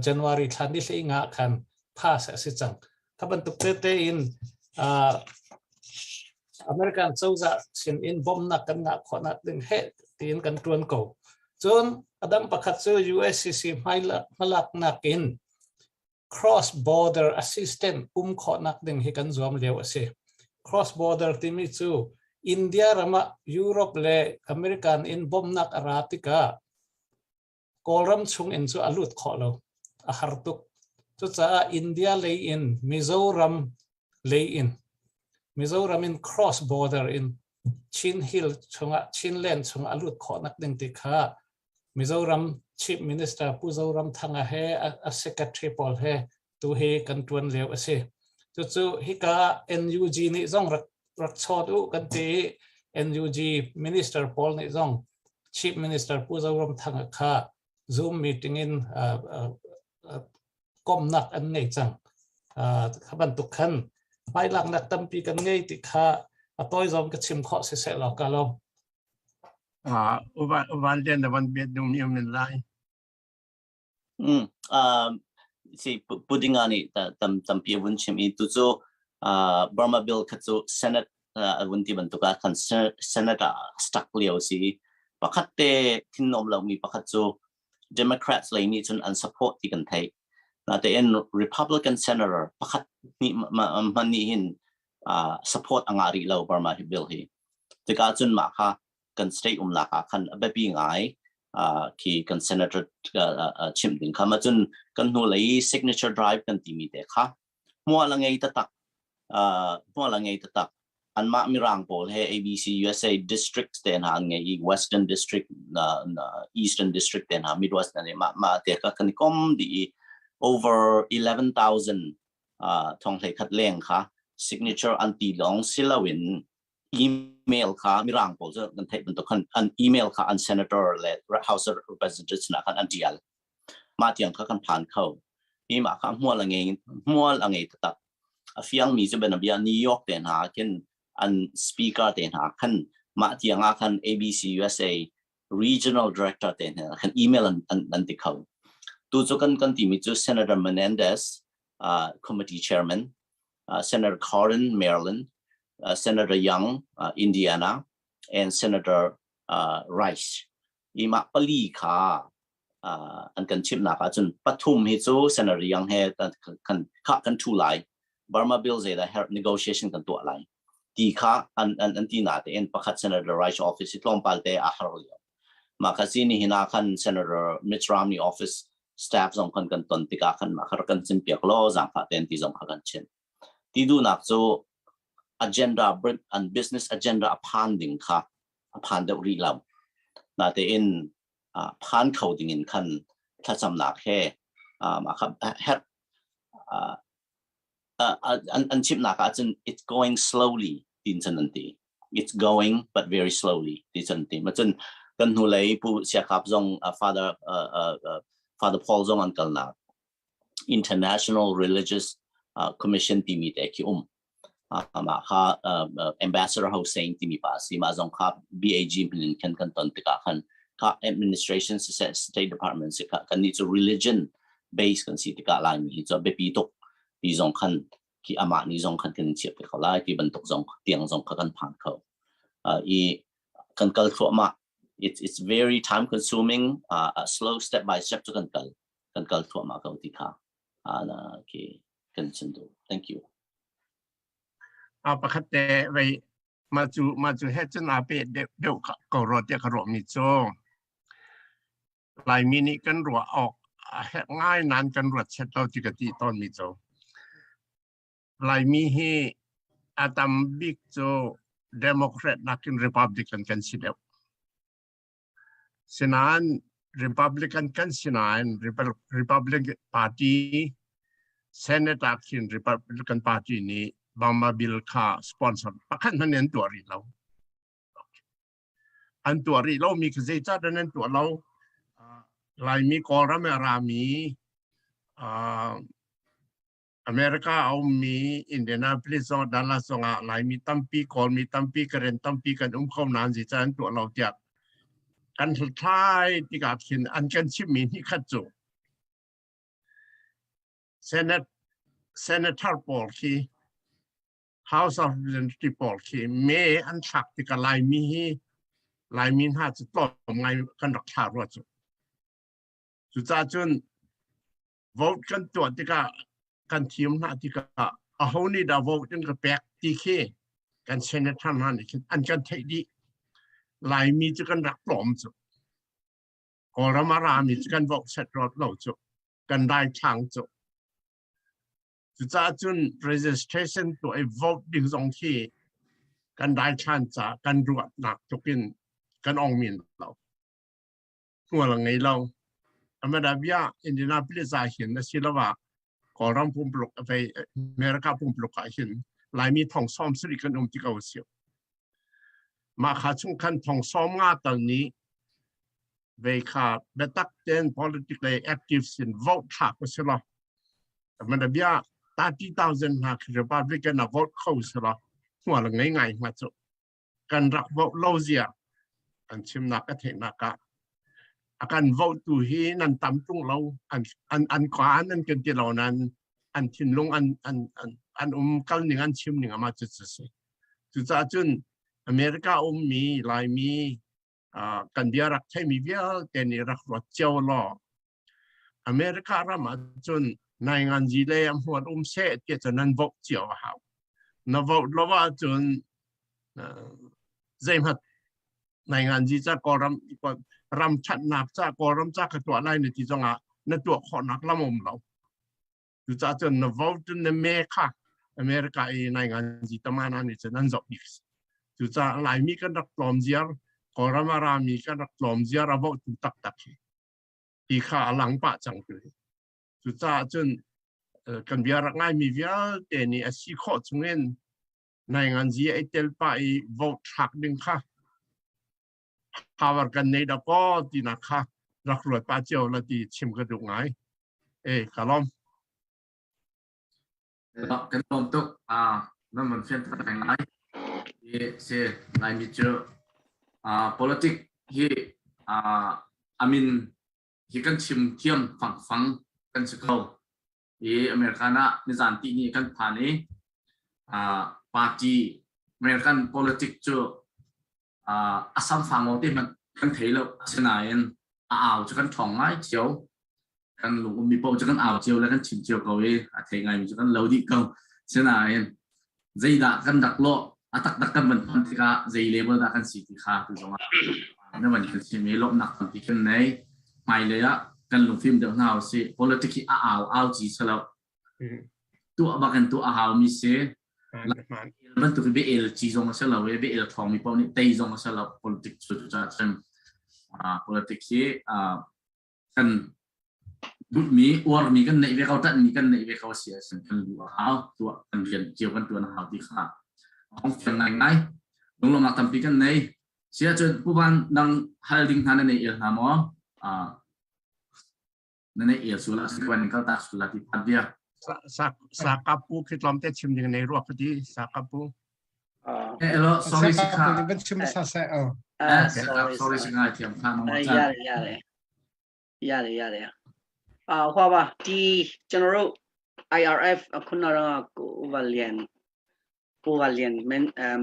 January thla ni hlei nga khan pass a si cang. Kha bantuk tete in American cozah sin in bawmhnak kan ngah khawhnak ding he tiin kan tuan ko. Cun a dang pakhat cu USCC hmalaknak in Cross border assistant um khawhnak ding hi kan zuam lio a si. Cross border timi cu India ram ah Europe le American in bawmhnak a ra tikah Kawlram chung in cu a lut khawh lo. A har tuk. Cucaah India lei in Mizoram lei in Mizoram in cross border in Chin Hill chungah Chinland chungah a lut khawhnak ding ti kha Mizoram Chief Minister Pu Zoramthanga he a secretary pawl he tu hi kan tuan lio a si. Cucu hika NUG nih zong rak rak chawt u kan ti i NUG minister pawl nih zong Chief Minister Pu Zoramthanga kha Zoom meeting in komnak an ngei cang. Kha bantuk khan hmailaknak tampi kan ngei ti kha a tawi zong ka chim khawh si seh law ka lo. Uvan den na van bet dum mi min lai. Si pudinga nih tam tampi vun chim i tu cu Burma bill kha cu Senate vun ti bantuk ah khan Senate ah stuck lio si. Pakhat te thinnom lo mi pakhat cu Democrats lei nih cun an support ti kan theih. Natein Republican senator pakhat nih man nih hin support a ngah rih lo Burma hi bill hi. Tikah cun mah kha kan state umnak ah khan a biapi ngai khi kan senator chimh ding kha ma cun kan hnu lei signature drive kan timi te kha hmual a ngei taktak hmual a ngei taktak anmah mirang pawl he ABC USA districts te hna an ngei i Western District Eastern District te hna Midwest ne ma ma te kha kan kom di i over 11,000 thong hlei khat leng kha signature an ti lawng siloin email kha mirang pawl cu kan theih bantuk khan an email kha an senator le House of Representatives na khan an tial mah tiang kha kan phan kho hi mah kha hmual a ngei hmual a ngei taktak a fiang mi cu bia New York te hna khin an speaker te hna khan mah tiang ah khan ABC USA regional director te hna khan email an an, an ti kho tu cu kan kan timi cu Senator Menendez committee chairman Senator Cardin Maryland Senator Young Indiana and Senator Rice i mah pali kha an kan chimhnak ahcun pathum hi cu Senator Young he kan kha kan thu lai Burma bill zeidah her negotiation kan tuah lai ti kha an an an ti na tein pakhat Senator Rice office hi tlawmpal te a har lio mah kha si ni hina khan Senator Mitch Romney office staff zong khan kan ton tikah khan mah kha kan chim piak lo zangfah ten ti zong kha kan chim ti duhnak cu agenda an business agenda a phan ding kha a phan deuh rih lo natein phan kho ding in khan thlacamnak he herh an chimnak ahcun it's going slowly tin cun an ti. It's going but very slowly ti cun ti. Ma cun kan hnulei pu siakap zong father father Paul zong an kalnak International Religious Commission timi te khi um. Mah kha Ambassador Hossein timi pa si mah zong kha BAG min khan kan ton tikah khan kha administration siseh State Department si kha kan nih cu religion base kan si tikah Laimi hi cu biapi tuk ti zong khan khi amah nih zong khan kan chiah te kho lai ti bantuk zong tiang zong kha kan phan kho. I kan kal thluahmah it's very time consuming slow step by step cu kan kal kan kal thluahmah ko ti kha na khi kan chim duh. Thank you. A pakhat te vei ma cu ma cu he cun a pe deuh deuh ko ro te ka ruah mi cu Laimi nih kan ruah awk a herh ngai nan kan ruat set lo ti ka ti tawn mi cu Laimi hi a tam bik cu Democrat nakin Republican kan si deuh. Sinain Republican kan si nain Republican Party Senate ah khin Republican Party nih Obama bill kha sponsor pakhat hmanh an tuah rih lo. An tuah rih lo mi kha zeicah dah nan tuah lo? Laimi Kawlram a rami America a ummi Indianapolis zong Dallas zongah Laimi tampi Kawlmi tampi Karen tampi kan um kho nain zeicah an tuah lo tiah kan hlathlai tikah khin an kan chimmi hnih khat cu Senate Senator pawl khi House of Representative pawl khi me an thlak tikah Laimi hi Laimi hna cu tlawm ngai kan rak thla rua cu. Cucaah cun Vote kan tuah tikah kan thim hna tikah aho nih dah vote in ka pek ti khi kan senator hna nih khin an kan theih dih. Laimi cu kan rak tlawm cu. Kawlram a rami cu kan vote set rot lo cu. Kan daithlang cu. Cucaah cun registration tuah i vote ding zong khi kan daithlan ca kan ruahnak tluk in kan ong men lo. Hmual a ngei lo. Amadabia Indianapolis ah hin asiloah Kawlram pumpuluk vei America pumpuluk ah hin Laimi thong sawm sarih kan um ti ko a si. Mah kha chung khan thong sawm nga tal nih vei kha biatak tein politically active sin vote thlak u si law Amadabia 30,000 hna khi Republican a vote kho si law hmual ngei ngai hnga cu. Kan rak vote lo zia an chimnak ka theihnak ah a kan vote tu hi nan tam tung lo an an an kaan an kan ti lo nan an thinlung an an an an um kal ning an chim ning ama cu cu si. Cucaah cun America ummi Laimi kan bia rak theimi vialte nih rak ruat cio law America ram ah cun nainganzi le a hmual um seh ti cu nan vote cio a hau. Na vote lo ahcun zeihmanh nainganzi ca Kawlram ram ṭhatnak ca Kawlram ca ka tuah lai na ti zongah na tuah khawhnak lam um lo. Cucaah cun na vote na me kha America i nainganzi tamana nih cun an zoh bik. Cucaah Laimi kan rak tlawm ziar, Kawlram a rami kan rak tlawm ziar a vote tu taktak hi. Ti kha a lang pah cang tu hi. Cucaah cun kan bia rak ngaimi vialte nih a si khawh chungin nainganzi ai tel pah i vote thlak ding kha power kan nei da kaw tinak kha rak ruat pah cio la ti chim ka duh ngai. E ka lawm. Kan lawm tuk. Nan van fian tak ngai. Si Laimi cu politic hi amin hi kan chim thiam fangfang kan si ko. I American ah nizan ti ni kan phan i party American politic cu a samfang te hmanh kan thei lo. Asinain a au cu kan ṭhawng ngai cio. Kan lung ummi paoh cu kan au cio le kan chim cio ko i a thei ngaimi cu kan lo dih ko. Asinain zeidah kan rak lawh a taktak kan van hman tikah zei level dah kan si ti kha tu zongah na van kan chim i lawmhnak tampi kan nei. Hmailei ah kan lungfim deuh hna usih. Politics hi a au au ci si lo. Tuah bak in tuah a haumi si. Bantuk i bia el ci zong a si lo i bia el ṭhawngmi paoh nih tei zong a si lo politics cu cucaah cun politics hi kan duhmi uarmi kan neih ve ko ṭanhmi kan neih ve ko a si ahcun kan duh a hau tuah kan rian cio kan ṭuan a hau ti kha hong fiang ngaingai lunglawmhnak tampi kan nei si ahcun Pu Van nang hal ding hna na nei el hna maw na nei el sual ah si kwan kal tak sual ti phan bia Sakapu khi tlawmte chim ding nei ruak ti Sakapu. Hello, sorry si kha. Ban chim sa sa oh. Sorry si ngai thiam kha ma ရတယ်ရတယ်ရတယ်ရတယ်အာဟွာပါဒီကျွန်တော်တို့ IRF အခုနကကိုဗလျန်ကိုဗလျန်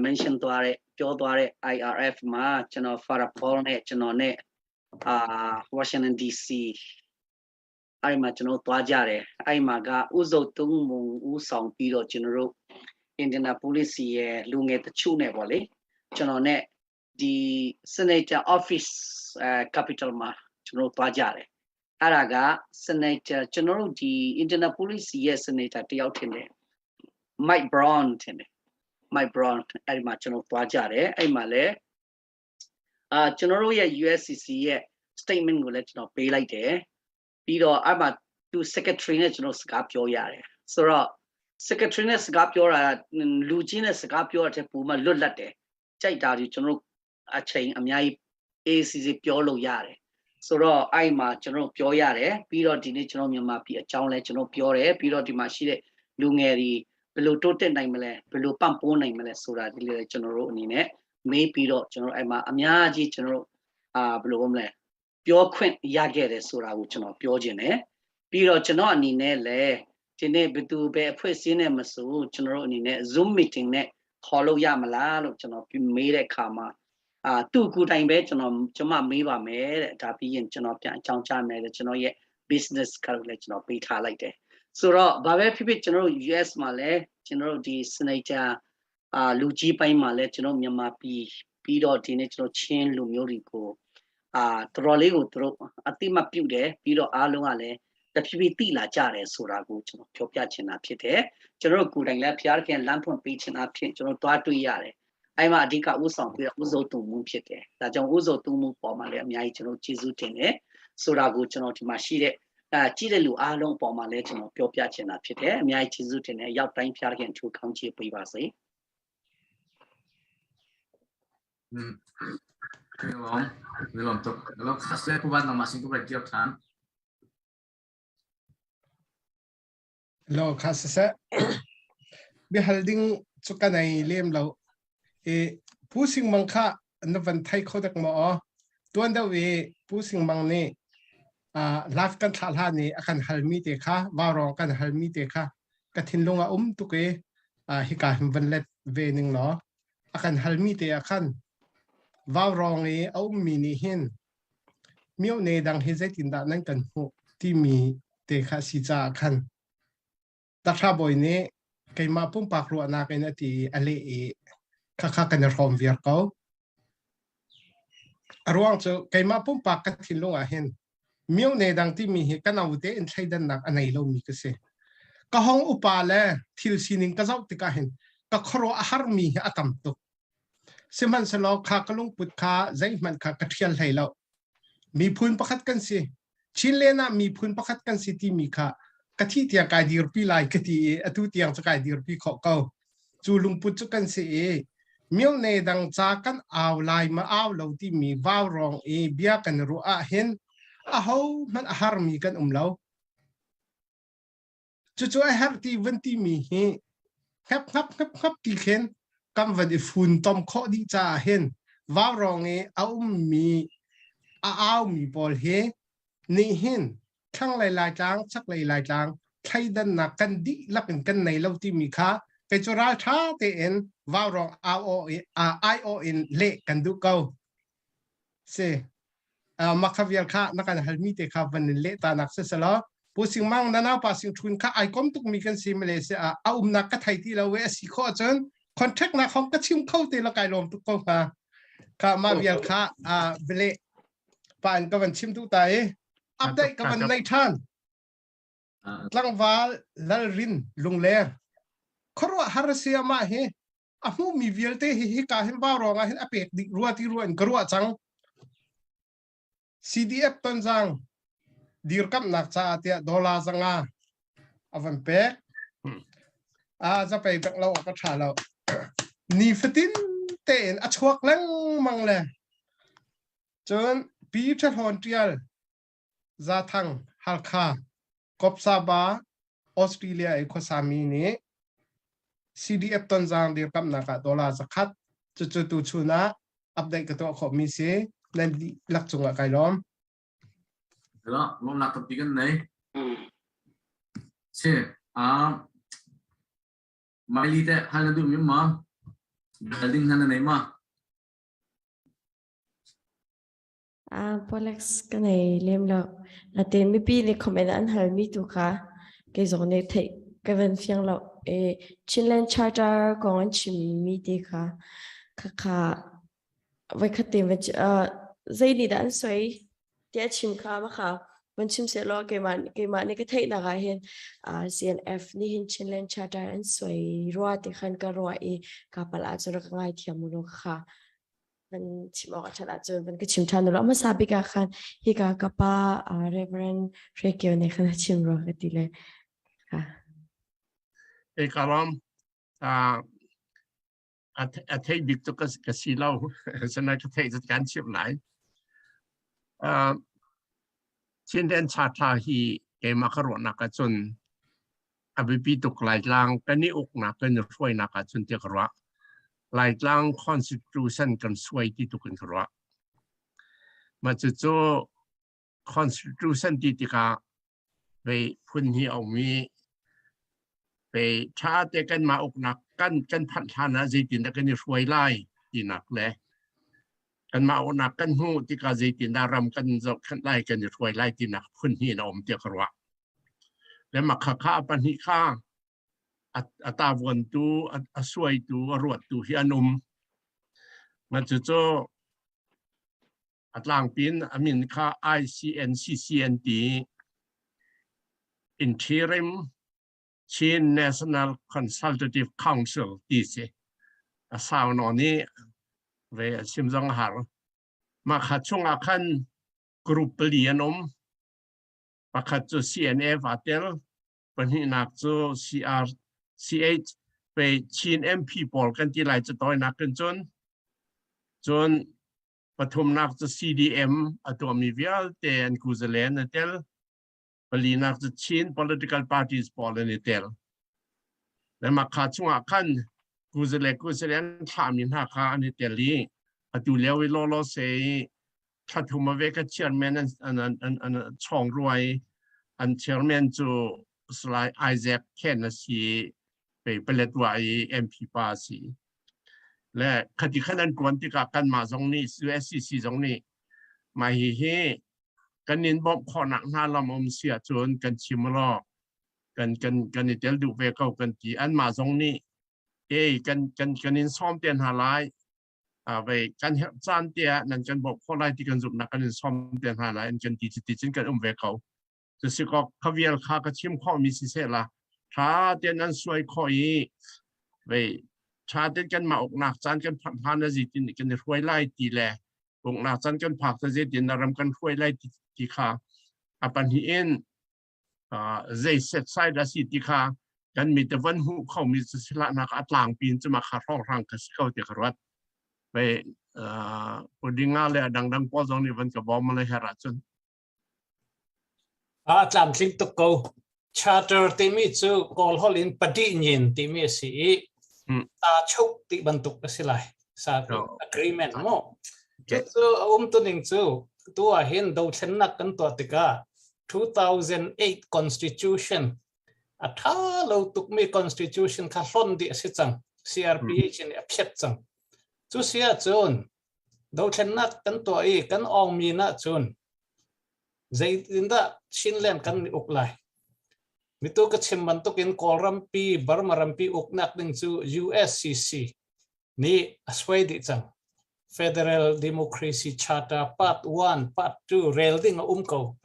mention သွားတဲ့ပြောသွားတဲ့ IRF မှာကျွန်တော် Farah Paul နဲ့ကျွန်တော်နဲ့အာ Washington DC အဲ့မှာကျွန်တော်သွားကြတယ်အဲ့မှာကဥစုပ်သုံးမုံဥဆောင်ပြီးတော့ကျွန်တော်တို့ Indianapolis ရဲ့လူငယ်တချို့နဲ့ပေါ့လေကျွန်တော်နဲ့ဒီ Senator Office အဲ Capital မှာကျွန်တော်သွားကြတယ်အဲ့ဒါက Senator ကျွန်တော်တို့ဒီ Indianapolis ရဲ့ Senator တယောက်ထင်တယ် Mike Braun ထင်တယ် Mike Braun အဲ့ဒီမှာကျွန်တော်သွားကြတယ်အဲ့မှာလည်းအာကျွန်တော်တို့ရဲ့ USCC ရဲ့ statement ကိုလည်းကျွန်တော်ပေးလိုက်တယ်ပြီးတော့အဲ့မှာသူ secretary နဲ့ကျွန်တော်စကားပြောရတယ်ဆိုတော့ secretary နဲ့စကားပြောတာလူချင်းနဲ့စကားပြောတဲ့ပုံမှလွတ်လပ်တယ်ကြိုက်တာဒီကျွန်တော်အချိန်အများကြီး ACC ပြောလို့ရတယ်ဆိုတော့အဲ့မှာကျွန်တော်ပြောရတယ်ပြီးတော့ဒီနေ့ကျွန်တော်မြန်မာပြည်အကြောင်းလဲကျွန်တော်ပြောတယ်ပြီးတော့ဒီမှာရှိတဲ့လူငယ်တွေဘယ်လိုတိုးတက်နိုင်မလဲဘယ်လိုပံ့ပိုးနိုင်မလဲဆိုတာဒီလေကျွန်တော်တို့အနေနဲ့မေးပြီးတော့ကျွန်တော်အဲ့မှာအများကြီးကျွန်တော်တို့အာဘယ်လိုမလဲပြောခွင့်ရခဲ့တယ်ဆိုတာကိုကျွန်တော်ပြောခြင်းတယ်ပြီးတော့ကျွန်တော်အနေနဲ့လည်းဒီနေ့ဘယ်သူပဲအဖွဲ့အစည်းနဲ့မဆိုကျွန်တော်တို့အနေနဲ့ Zoom meeting နဲ့ခေါ်လို့ရမလားလို့ကျွန်တော်မေးတဲ့အခါမှာအာသူ့ကိုယ်တိုင်ပဲကျွန်တော်ကျမမေးပါမယ်တဲ့ဒါပြီးရင်ကျွန်တော်ပြန်အကြောင်းကြားမယ်တဲ့ကျွန်တော်ရဲ့ business card ကိုလည်းကျွန်တော်ပေးထားလိုက်တယ်ဆိုတော့ဘာပဲဖြစ်ဖြစ်ကျွန်တော်တို့ US မှာလည်းကျွန်တော်တို့ဒီ senator အာလူကြီးပိုင်းမှာလည်းကျွန်တော်မြန်မာပြည်ပြီးတော့ဒီနေ့ကျွန်တော်ချင်းလူမျိုးတွေကိုအာတော်တော်လေးကိုသူတို့အတိမပြုတ်တယ်ပြီးတော့အားလုံးကလည်းတဖြည်းဖြည်းတိလာကြတယ်ဆိုတာကိုကျွန်တော်ပြောပြချင်တာဖြစ်တယ်ကျွန်တော်တို့ကိုယ်တိုင်လည်းဖျားခင်လမ်းဖွင့်ပေးချင်တာဖြစ်ကျွန်တော်တွားတွေ့ရတယ်အဲ့မှာအဓိကဥဆောင်ပြီးတော့ဥစုံတူမှုဖြစ်တယ်ဒါကြောင့်ဥစုံတူမှုပေါ်မှာလည်းအများကြီးကျွန်တော်ကျေးဇူးတင်တယ်ဆိုတာကိုကျွန်တော်ဒီမှာရှိတဲ့အဲကြည့်တဲ့လူအားလုံးအပေါ်မှာလည်းကျွန်တော်ပြောပြချင်တာဖြစ်တယ်အများကြီးကျေးဇူးတင်တယ်ရောက်တိုင်းဖျားခင်ထူကောင်းချီးပေးပါစေ Lom, lom tuk. Lom khas le puban nang masing ko break than. Lo kha siseh biahal ding cu ka nei lem lo i Pu Sing Mang kha na van thei kho dek maw aw tuan deuh i Pu Sing Mang nih live kan thlah hlan i a kan halmi te kha vaurawng kan halmi te kha ka thinlung a um tuk i hika hin van let ve ning law a kan halmi te ah khan vaurawng i a ummi nih hin Myone dang hi zeitindah nan kan hmuh timi te kha si caah khan Tahra bawi nih keimah pumpak ruahnak in a ti i a leh i khakha kan i hrawm viar ko. A ruang cu keimah pumpak ka thinlung ah hin myone dang timi hi ka no tein thleidannak a nei lomi ka si. Ka hong upa le thil sining ka zoh tikah hin ka khuaruah a harmi hi a tam tuk. Sihmanhsehlaw kha ka lungput kha zeihmanh kha ka ṭhial hlei lo. Miphun pakhat kan si. Chinland ah miphun pakhat kan si timi kha ka thih tiang kai dirpi lai ka ti i atu tiang cu kai dirpi khawh ko. Cu lungput cu kan si i myone dang ca kan au lai ma au lo timi vaurawng i bia kan ruah ah hin aho hmanh a harmi kan um lo. Cucu a herh ti van timi hi hngap hngap hngap hngap ti khin kan van i funtom khawh dih caah hin vaurawng i a ummi a aumi pawl hi nih hin thlanglei Laitlang, chaklei Laitlang thleidannak kan dihlak in kan nei lo timi kha kei cu ralṭha tein vaurawng aiawh in leh kan duh ko. Si. Makha vial kha na kan halmi te kha van in leh ta nak si selaw Pu Sing Mang na nau pa Sing Thun kha ai kom tuk mi kan si Malaysia ah a umnak ka thei ti lo we a si kho ahcun contract nak hong ka chim kho te la kai lawm tuk ko hnga kha ma vial kha a vele pa in ka van chim tu ta i update ka van nei than tlangval lalrin lungler khuaruah har sia ma hi a hmuhmi vialte hi hika hin vaurawng ah hin a pek dih rua ti rua in ka ruah cang. CDF Tonzang dirkamnak caah tiah dollar zanga a van pek. A za pei bek lo awk a tha lo. Ni fatin tein a chuak lengmang le cun Pi Ṭhahlawn Ṭial Zathang Halkha Kopsaba Australia i khuasami nih CDF Tonzang dirkamnak ah dollar zakhat cucu tuchun ah update ka tuah khawhmi si nan dihlak cungah kai lawm. Hello, lawmnak tampi kan nei. Si, Miley te hal na duh mi ma? Hal ding hna na nei ma? Polex ka nei lem lo. Natein mipi nih comment an halmi tu kha kei zong nih theih ka van fiang lo. E, Chinland Charter kong an chimmi te kha khakha voikhat te van zei nih dah an soi tiah chim kha ma kha van chim seh law keimah keimah nih ka theihnak ah hin CNF nih hin Chinland Charter an soi rua ti khan ka ruah i ka pal ahcun rak ka ngaithiam u law kha van chim awk a ṭhat ahcun van ka chim ṭhan ulaw hmasa bik ah khan hika ka pa Reverend Hre Kio nih khan a chim rua ka ti le ha. E kalam a thei bik cu ka si lo sana ka thei cu kan chim lai Chinland Charter hi keimah ka ruahnak ahcun a biapi tuk Laitlang kan i uknak kan i hruainak ahcun tiah ka ruah. Laitlang Constitution kan suai ti tuk in ka ruah. Mah cucu Constitution ti tikah vei phun hi a um i vei ṭha te kanmah uknak kan kan phanh hlan ah zeitindah kan i hruai lai tinak le Kanmah uknak kan hmuh tikah zeitindah ram kan zohkhenh lai, kan i hruai lai tinak phun hnih in a um tiah ka ruah. Le mah khakha a pahnih kha a tavuantu, a suaitu, a ruattu hi an um. Ngan cucu a tlangpi in a min kha ICNCCNT Interim Chin National Consultative Council ti si. A sau nawn i ve a chim zong a har. Mah kha chungah khan group pali an um. Pakhat cu CNF aa tel, pahnihnak cu CRCH pe Chin MP pawl kan ti lai cu tawinak in cun. Cun pathumnak cu CDM a tuahmi vialte an kuzalen a tel. Palinak cu Chin political parties pawl an i tel. Le mah kha chungah khan kuzale kuzale an thlahmi hna kha an i tel i atu lio i lawlaw se i thla thum a ve ka chairman an an an an chong ruai an chairman cu Salai Isaac Khen a si pe Paletwa i MP pa a si. Le khati khan an tuan tikah kanmah zong nih USCC zong nih mah hi hi kan in bawmh khawhnak hna lam um si ahcun kan chim law kan kan kan i tel duh ve ko kan ti. Anmah zong nih ei kan kan kan in sawm te hna lai ve kan herh caan te ah nan kan bawmh khawh lai ti kan zumhnak kan in sawm te hna lai an kan ti ti cun kan um ve ko. Cusikok khavial kha ka chim khawhmi siseh la tha tein an suai khawh i ve tha tein kanmah uknak caan kan phak hlan a zeitin kan i hruai lai ti le uknak caan kan phak ta zeitin na ram kan hruai lai ti kha a pahnih in zei set side a si ti kha kan mi te van hmuh khomi cu silahnak a tlangpi in cuma kha hrawnghrang ka si ko ti ka ruat. Ve pudinga le a dangdang pawl zong nih van ka bawm le her ahcun. A tlamtling tuk ko. Charter timi cu Kawl holh in padih-nyin timi a si i ta chuk ti bantuk a si lai. Sa agreement mu. Cucu a umtuning cu tu ah hin dothlennak kan tuah tikah 2008 Constitution a tha lo tukmi Constitution kha hlon dih a si cang. CRPH in a phiat cang. Cu si ahcun Dothlennak kan tuah i kan awngmi ahcun zeitindah Chinland kan i uk lai? Mitu ka chim bantukin Kawlrampi, Burma rampi uknak ding cu USCC nih a suai dih cang. Federal Democracy Charter Part 1, Part 2 rel ding a um ko,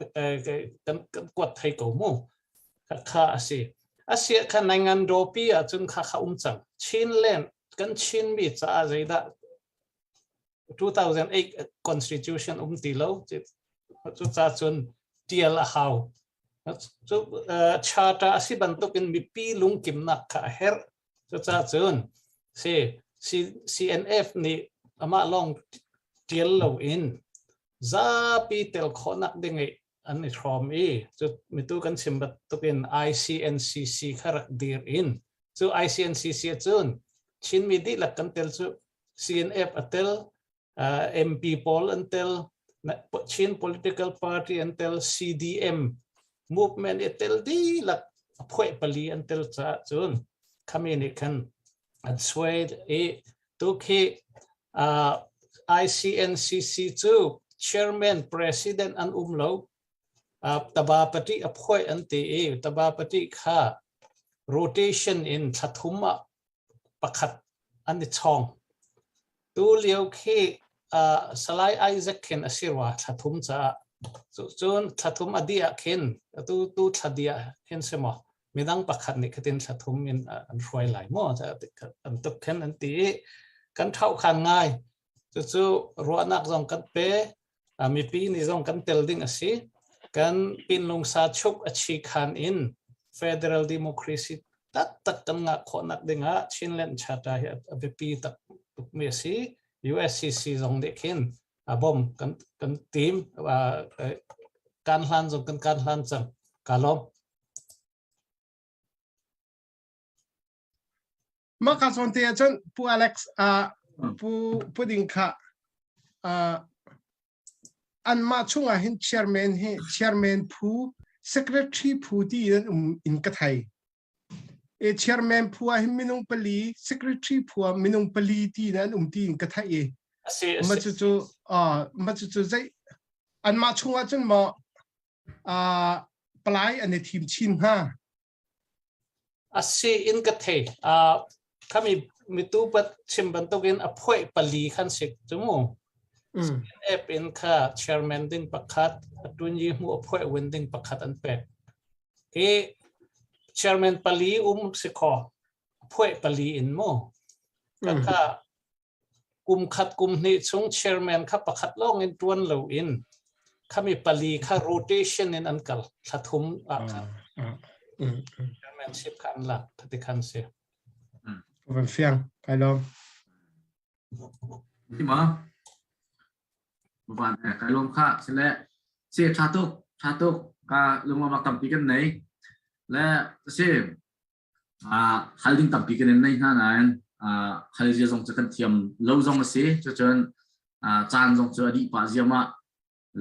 kan kuat thai ko mu. Kha a si. Asiah kha nangan dopi ahcun kha kha um cang. Chinland kan Chinmi caah zeidah 2008 constitution um ti lo cu ca cun tial a hau cu charter a si bantukin mipi lungkimnak kha a herh cu ca cun si CNF nih amah lawng tial lo in zapi tel khawhnak ding i an i hrawm i cu mitu kan chim bantukin ICNCC kha rak dir in cu ICNCC cun Chinmi dihlak kan tel cu CNF a tel MP pawl an tel Chin political party an tel CDM movement i tel dihlak phuai pali an tel caah cun khami nih khan an suai i tu khi ICNCC cu chairman president an um lo Tabapati a phuai an ti i Tabapati kha rotation in thlathum ah pakhat an i chawng. Tu lio khi Salai Isaac khin a si rua thlathum caah cun thlathum a dih ah khin tu tu thla dih ah hin si maw midang pakhat nih khatin thlathum in an hruai lai maw an tuk khin an ti i kan thau khan ngai cucu ruahnak zong kan pe mipi nih zong kan tel ding a si kan pinlungsa chuk a chi khan in federal democracy taktak kan ngah khawhnak ding ah Chinland Charter hi a biapi tak tukmi a si USCC zong nih khin a bom kan kan team kan hlan zong kan kan hlan cang ka lawm Mah ka zawn te ahcun Pu Alex Pu Pu Ding kha anmah chungah hin chairman hi chairman phu secretary phu ti in um in ka thei. E chairman phu ah hin minung pali secretary phu ah minung pali ti in an um ti in ka thei i. Asi Ma cu cu ma cu cu zei anmah chungah cun maw palai an i thim chin hnga? Asi in ka thei. Khami mitu pat chim bantukin a phuai pali khan sik cu mu. CNF in kha chairman ding pakhat, atunyi hmu a phuai win ding pakhat an pek. Hi chairman pali um si kho phuai pali in mu. Kaka kum khat kum hnih chung chairman kha pakhat lawng in tuan lo in khami pali kha rotation in an kal thla thum ah khan chairmanship kha an lak thati khan si. Van fiang kai lom. Ti ma van kai lom kha sile se tha tuk tha tuk ka lungwa mak tampi kan nei le se hal ding tampi kan in nei hna nain hal zia zong cu kan thiam lo zong a si. Cucun caan zong cu a dih pah ziam ah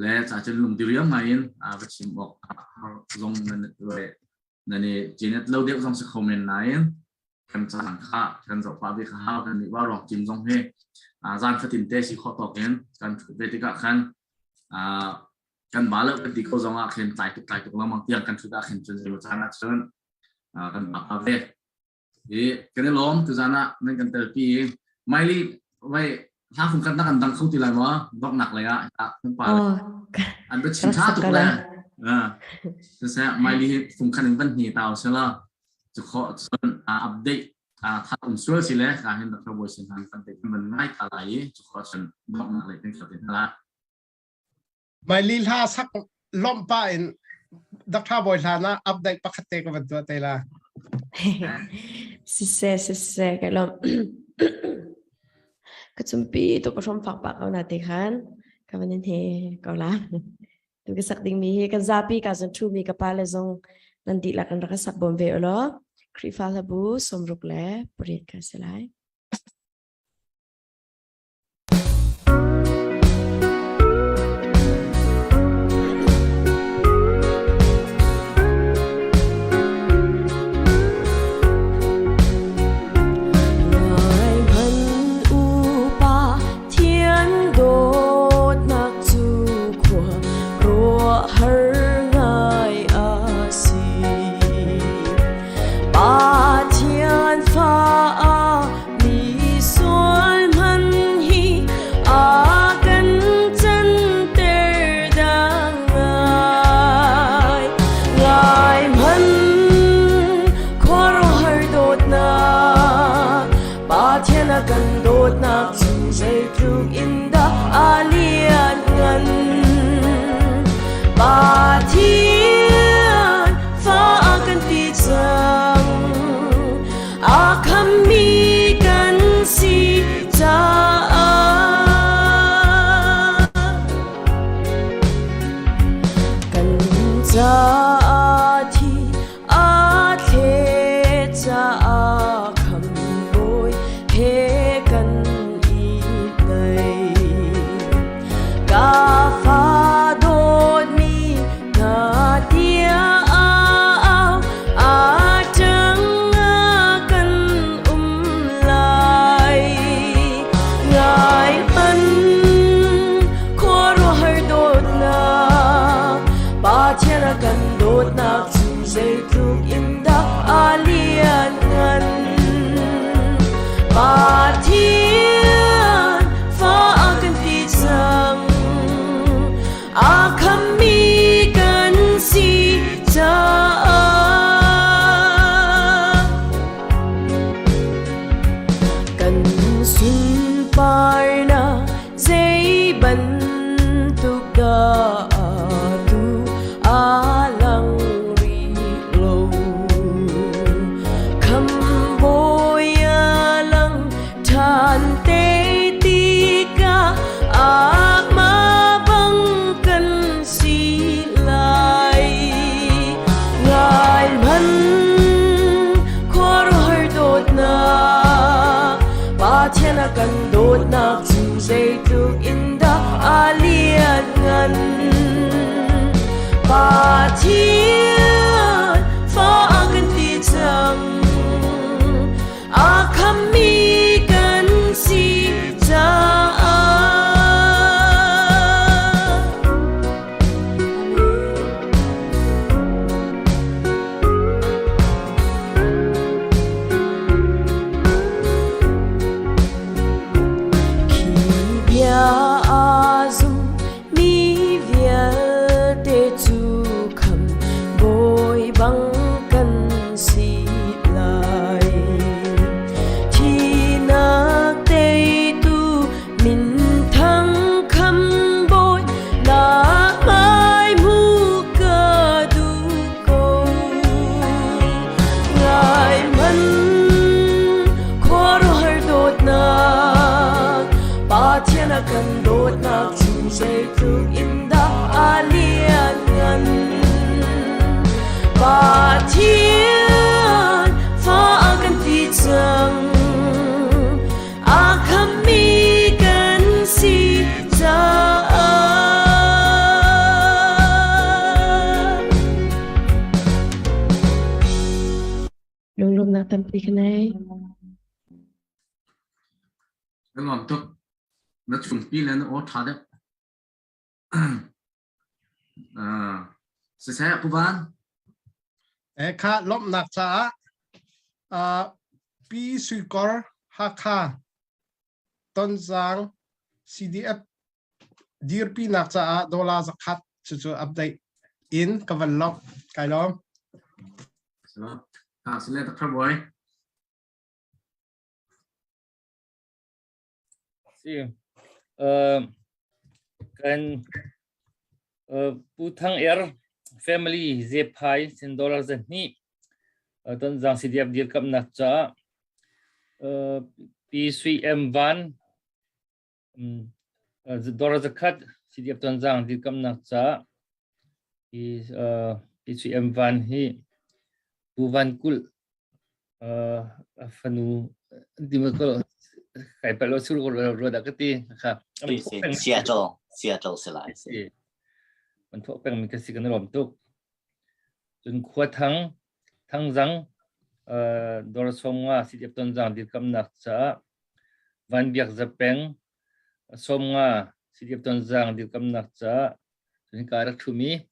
le ca cun lung diriam ngai in va chim awk har zong nan nan i jenet lo deuh zong si kho men nain kan caan kha kan zoh pah ve kha hau. Kan nih ruak cim zong hi zan fatin te si khawh tawk in kan thut ve tikah khan kan ba lo kan ti ko zong ah khin tlai tuk lengmang tiang kan thut ah khin cun zeimaw caan ah cun kan bak ve i kan i lawm. Tuzan ah nan kan telpi i Miley vai hla fung khat na kan dang kho ti lai maw donghnak lei ah kan pa an ba chim tha tuk le siseh Miley hi fung khat in van hni tau se la cu kho cun update tha um sual si le ka hin Dr. Boy Sin han kan te kan ngai ta lai i cu kho cun donghnak lei kan khat in la. Miley hla sak lomh pa in Dr. Bawi hlan ah update pakhat te ka van tuah te la. Siseh siseh ka lom. Ka chumpi tu ka hrom fak pa ko na te khan ka van in he ko la. Tu ka sak ding mi hi kan zapi ka zon thu mi ka pa le zong nan di lak an rak sak bom ve lo. Khrihfa hlabu somruk le pariat ka se lai. Pathian fa mi sual man hi a kan canter dah ngai. Ngai man khuaruahhar dawtnak Pathian a kan dawtnak cu zeitluk in dah a lianngan. Pathian fa a kan ti cang. A khammi kan si caah kan caah thi a thlet caah khambawi he kan i naih. Ka fa dawtmi na tiah a ṭang kan um lai. Ngai hmanh khuaruahhar dawtnak Pathian a kan dawtnak cu zeitluk in dah a lianngan. Pathian fa a kan ti cang. A khammi kan si caah kan sunparnak zei bantuk dah tu a lang rih lo. Khambawi a lang ṭhan te tikah amah bang kan si lai. Ngai hmanh khuaruahhar dawtnak Pathian a kan dawtnak cu zeitluk in dah a lianngan. Pathian fa a kan ti cang. A khammi kan si caah. Zeitluk in dah a lianngan. Pathian fa a kan ti cang. A khammi kan si caah. Lunglawmhnak tampi ka nei. Na nuam tuk. Na chungpi le na aw ṭha deuh. Siseh Pu Van. Eh kha lawmhnak caah Pi Sui Kor Hakha Tonzang CDF dirpinak caah dollar zakhat cucu update in ka van lawmh. Kai lawm. Sile Dr. Boy. Si. Kan Pu Thang Er family Zephai sin dollar zahnih Tonzang CDF dirkamnak caah Pi Sui M Van dollar zakhat CDF Tonzang dirkamnak caah Pi Sui M Van hi Pu Van Kulh fanu kai palo sur ko ro da ka ti kha. Seattle Seattle si lai. Man thok peng mi ka si kan rom tuk. Cun khua thang thangzang dor somnga si ton jang dir kam nak cha van biak za peng somnga si ton jang dir kam nak cha cun ka rak thumi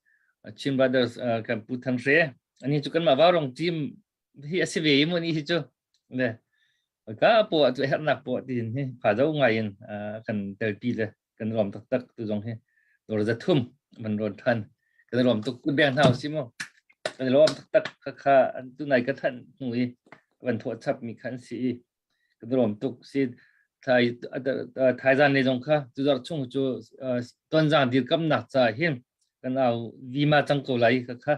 Chin Brothers kan Pu Thang Hre ani chu kan ma Vaurong team hi a si ve mu ni hi chu le ka po chu hernak po tin hi pha zo ngai in kan telpi le kan rom tak tak tu zong hi dor za thum man ron than kan rom tuk kun beng hau si mo kan rom tak tak kha kha tu nai ka than hnu i van tho chap mi khan si kan rom tuk si thai thai zan le zong kha tu zar chung chu ton zang dir kam nak cha hin kan au vima chang ko lai kha kha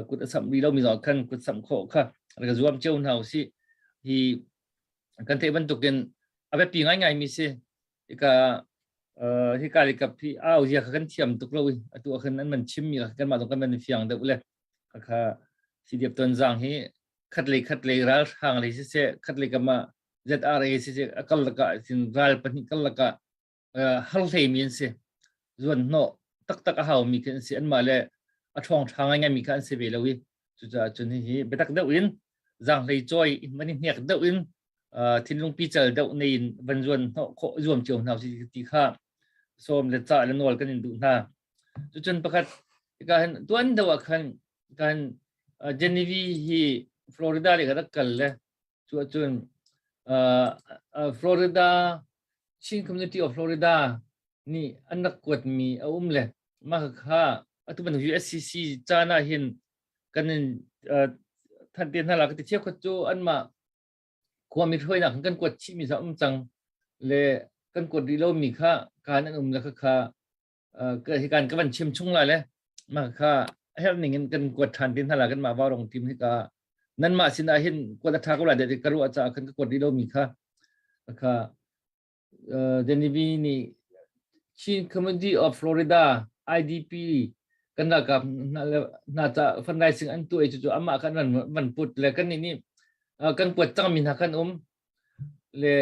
kut a sam ri lo mi zong khan kut sam kho kha ka zuam cheu hna si hi kan theih bantukin a biapi ngaingai mi si ika hika le kap hi au zia kha kan thiam tuk lo i atu ah khan an man chim mi kan mah zong kan man fiang deuh le kha CDF Tonzang hi khat lei khat lei ral hrang lei siseh khat lei kama ZRA siseh akal laka sin ral pahnih kal laka har hlei mi an si zuan hnawh taktak a hau mi khi an si anmah le a ṭhawng ṭha ngaingai mi kha an si ve lo i cucaah cun hihi biatak deuh in zaanghlei cawi van i hnek deuh in thinlung pical deuh nei in van zuan hnawh khawh zuam cio hna si ti kha sawm le cah le nawl kan in duh hna. Cucun pakhat hika hin tuan deuh ah khan kan Genevieve hi Florida le ka rak kal le cu ahcun Florida Chin Community of Florida nih an rak kuatmi a um le mah kha atu bantuk USCC caan ah hin kan in than te hna la ka ti cheukhat cu anmah khuami hruainak kan kuat chihmi sa um cang le kan kuat rih lomi kha kaan an um le kha kha hi kan ka van chim chung lai le mah kha herh ning in kan kuat ṭhan te hna la kan mah vaurong team hi ka nan mah sin ah hin kuat a ṭha ko lai de ka ruah caah khan ka kuat rih lomi kha kha Genevieve nih Chin Community of Florida IDP kan ralkap hna ca fundraising an tuah i cucu amah khan van put le kan nih nih kan kuat cangmi hna kan um le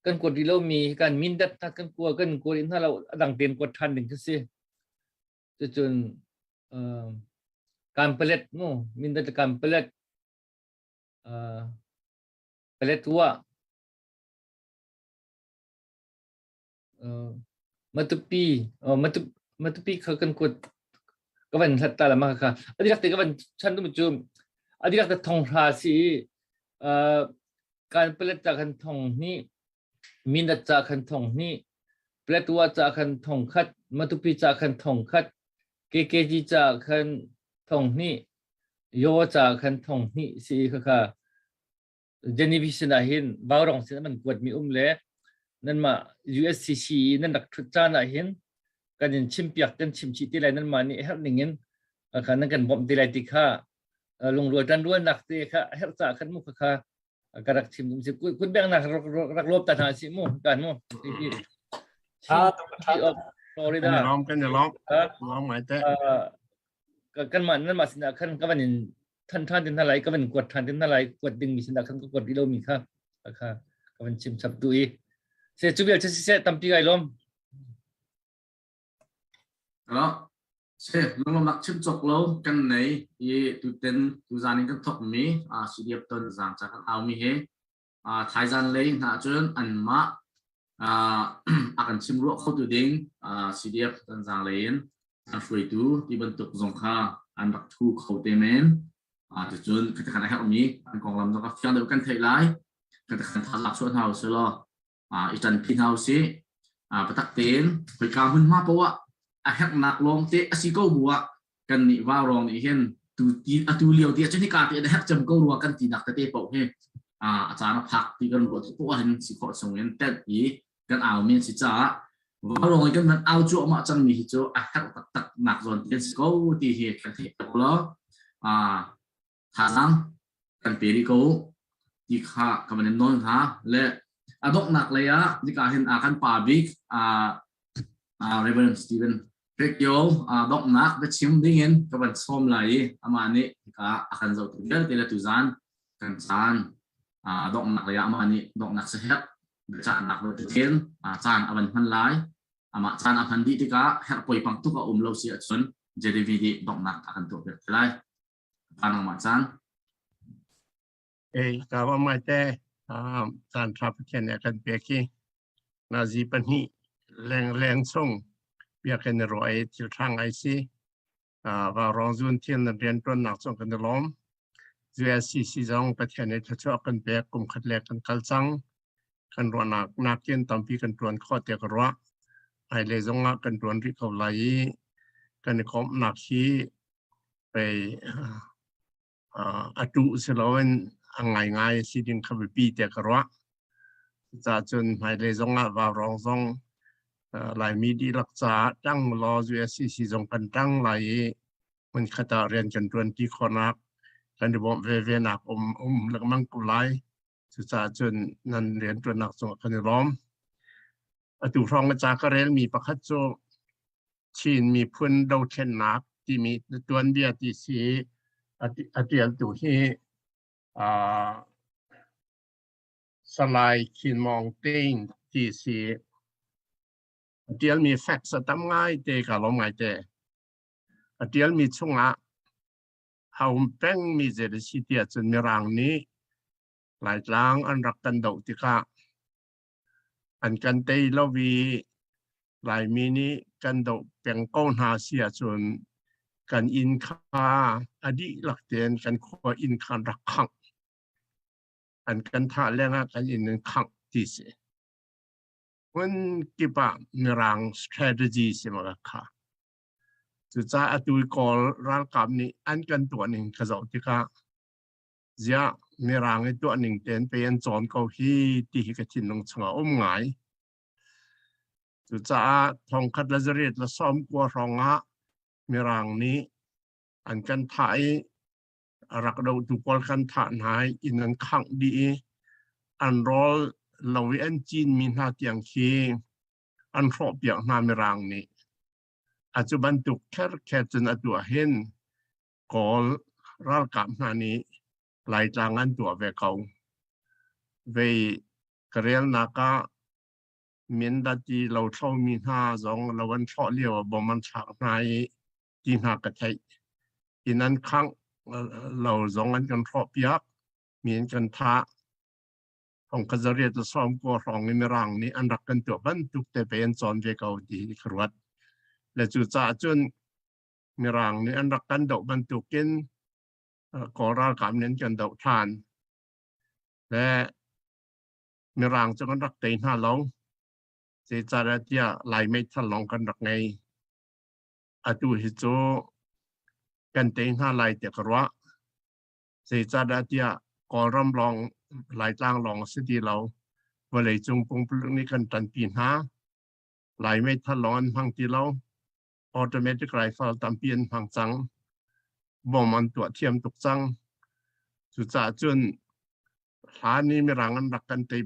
kan kuat rih lomi kan mindat hna kan kua kan kuat hna lo a dang tein kuat ṭhan ding khi si. Cucun kan palet mu mindat kan palet palet wa Matupi Matupi kha kan kuat ka van hlat ta la ma kha adi lak te ka van chan tu cu adi lak te thong hra si kan palet ca khan thong hnih Mindat ca khan thong hnih Paletwa ca khan thong khat Matupi ca khan thong khat KKG ca khan thong hnih Yaw ca khan thong hnih si kha kha Genevieve sinah hin Vaurong sin an kuatmi um le nanmah USCC i nan rak ṭhut caan ah hin kan in chimpiak kan chimchih ti lai nanmah nih herh ning in kha nan kan bawmh ti lai ti kha lungrual ṭanrualnak te kha herh caah khan mu kha kha ka rak chim dum si kut bengnak rak lop ta hna si mu kan mu. Florida. Kan i lawm, kan i lawm. Lawm ngai te. Kan mah nan mah sinah khan ka van in than than tin hna lai, ka van kuat than tin hna lai, kuat ding mi sinah khan ka kuat rih lo mi kha kha ka van chim chap tu i. Se cu vial si se tampi kai lawm. Hello. Se lunglawmnak chim cawk lo kan nei i tuten tuzan in kan thok mi CDF ton zang cha kan au mi he thaizan lei hna cun anmah a kan chim ruah khotu ding CDF Tonzang lei in an hruaitu ti bantuk zong kha an rak thu kho te men. Cucun khatakhan a herhmi an konglam zong kha fiang deuh kan theih lai. Khatakhan thazaang chuah hna usih law i ṭanpi hna usih. Biatak tein khoika hmunhma poah a herhnak lawng te a si ko bu ah kan nih vaurawng nih hin tu ti atu lio ti ahcun hika ti a herh cem ko rua kan tinak tete paoh hi a caan a phak ti kan ruah poah hin si khawh chung in tenh i kan au mi an si caah vaurawng i kan van au cuahmah cang mi hi cu a herh taktak nak zawn ti an si ko ti hi kan theih tuk lo. Thazaang kan pe rih ko ti kha ka van in nawl hna le a donghnak lei ah nika hin a kan pa bik Reverend Stephen Pekyo donghnak biachim ding in ka van sawm lai i amah nih hika a kan zohtu vialte le tuzan kan caan a donghnak lei ah amah nih donghnak saherh biacahnak le tuthen caan a van hman lai. Amah caan a hman dih tikah herh poipang tuk a um lo si ahcun JDV nih donghnak a kan tuah piak te lai. Nangmah caan. Ei, ka va mai te caan tha Pathian nih a kan pek hi nazi pahnih leng leng chung biakinn i ruah i thil ṭha ngai si. Va rong zun thil na rian ṭuannak cung kan i lawm. USCC zong Pathian nih thluachuah kan pek kum khat le kan kal cang. Kan ruahnak nakin tampi kan ṭuan khawh tiah ka ruah. Hmailei zong ah kan ṭuan rih ko lai i kan i komhnak hi pei a tuh si loin a ngaingai si ding kha biapi tiah ka ruah. Cucaah cun hmailei zong ah vaurawng zong Laimi dihlak caah ṭang law USCC zong kan ṭang lai i hmunkhat ah rian kan ṭuanṭi khawhnak kan i bawmh veve nak um um lengmang ko lai. Cucaah cun nan rianṭuannak cungah kan i lawm. Atu hrawng ca ka relmi pakhat cu Chin miphun dothlennak timi tuanbia ti si a ṭialtu hi Salai Khin Mawng Tein ti si. A ṭialmi facts a tam ngaite ka lawm ngaite. A ṭialmi chungah a um pengmi zei a si tiah cun Mirang nih Laitlang an rak kan doh tikah an kan tei lo i Laimi nih kan doh peng ko hna si ahcun kan inn kha a dihlak tein kan khua inn kha an rak khangh. An kan thah lengah kan inn in khangh ti si. Hmun kip ah Mirang strategy si ma kha. Cucaah atu i Kawl ralkap nih an kan tuah ning ka zoh tikah ziah Mirang i tuah ning tein pei an cawn ko hi ti hi ka thinlung chungah a um ngai. Cucaah thongkhat le zariat le 90 hrawng ah Mirang nih an kan thah i a rak dohtu pawl kan thah hna i inn an khangh dih i an rawl lo i an cinmi hna tiang khi an hrawhpiak hna Mirang nih. A cu bantuk kherkher cun atu ah hin Kawl ralkap hna nih Laitlang an tuah ve ko. Vei ka relnak ah Mindat i lothlomi hna zong lo an thlawh lio ah bom an thlak hna i ti hna ka theih. Inn an khangh lo zong an kan hrawhpiak, mi an kan thah. Hong ka zariat le 90 hrawng i Mirang nih an rak kan tuah bantuk te pe an cawn ve ko ti hi ka ruat. Le cucaah cun Mirang nih an rak kan doh bantukin Kawl ralkap nih an kan doh ṭhan. Le Mirang cu kan rak tei hna lo. Zeicahtiah Lai meithal lawng kan rak ngei. Atu hi cu kan tei hna lai tiah ka ruah. Zeicahtiah Kawlram lawng Laitlang lawng a si ti lo. Vawleicung pumpak nih kan ṭanpi hna. Lai meithal lawng an hmang ti lo. Automatic rifle tampi an hmang cang. Bom an tuah thiam tuk cang. Cucaah cun hlan i Mirang an rak kan tei.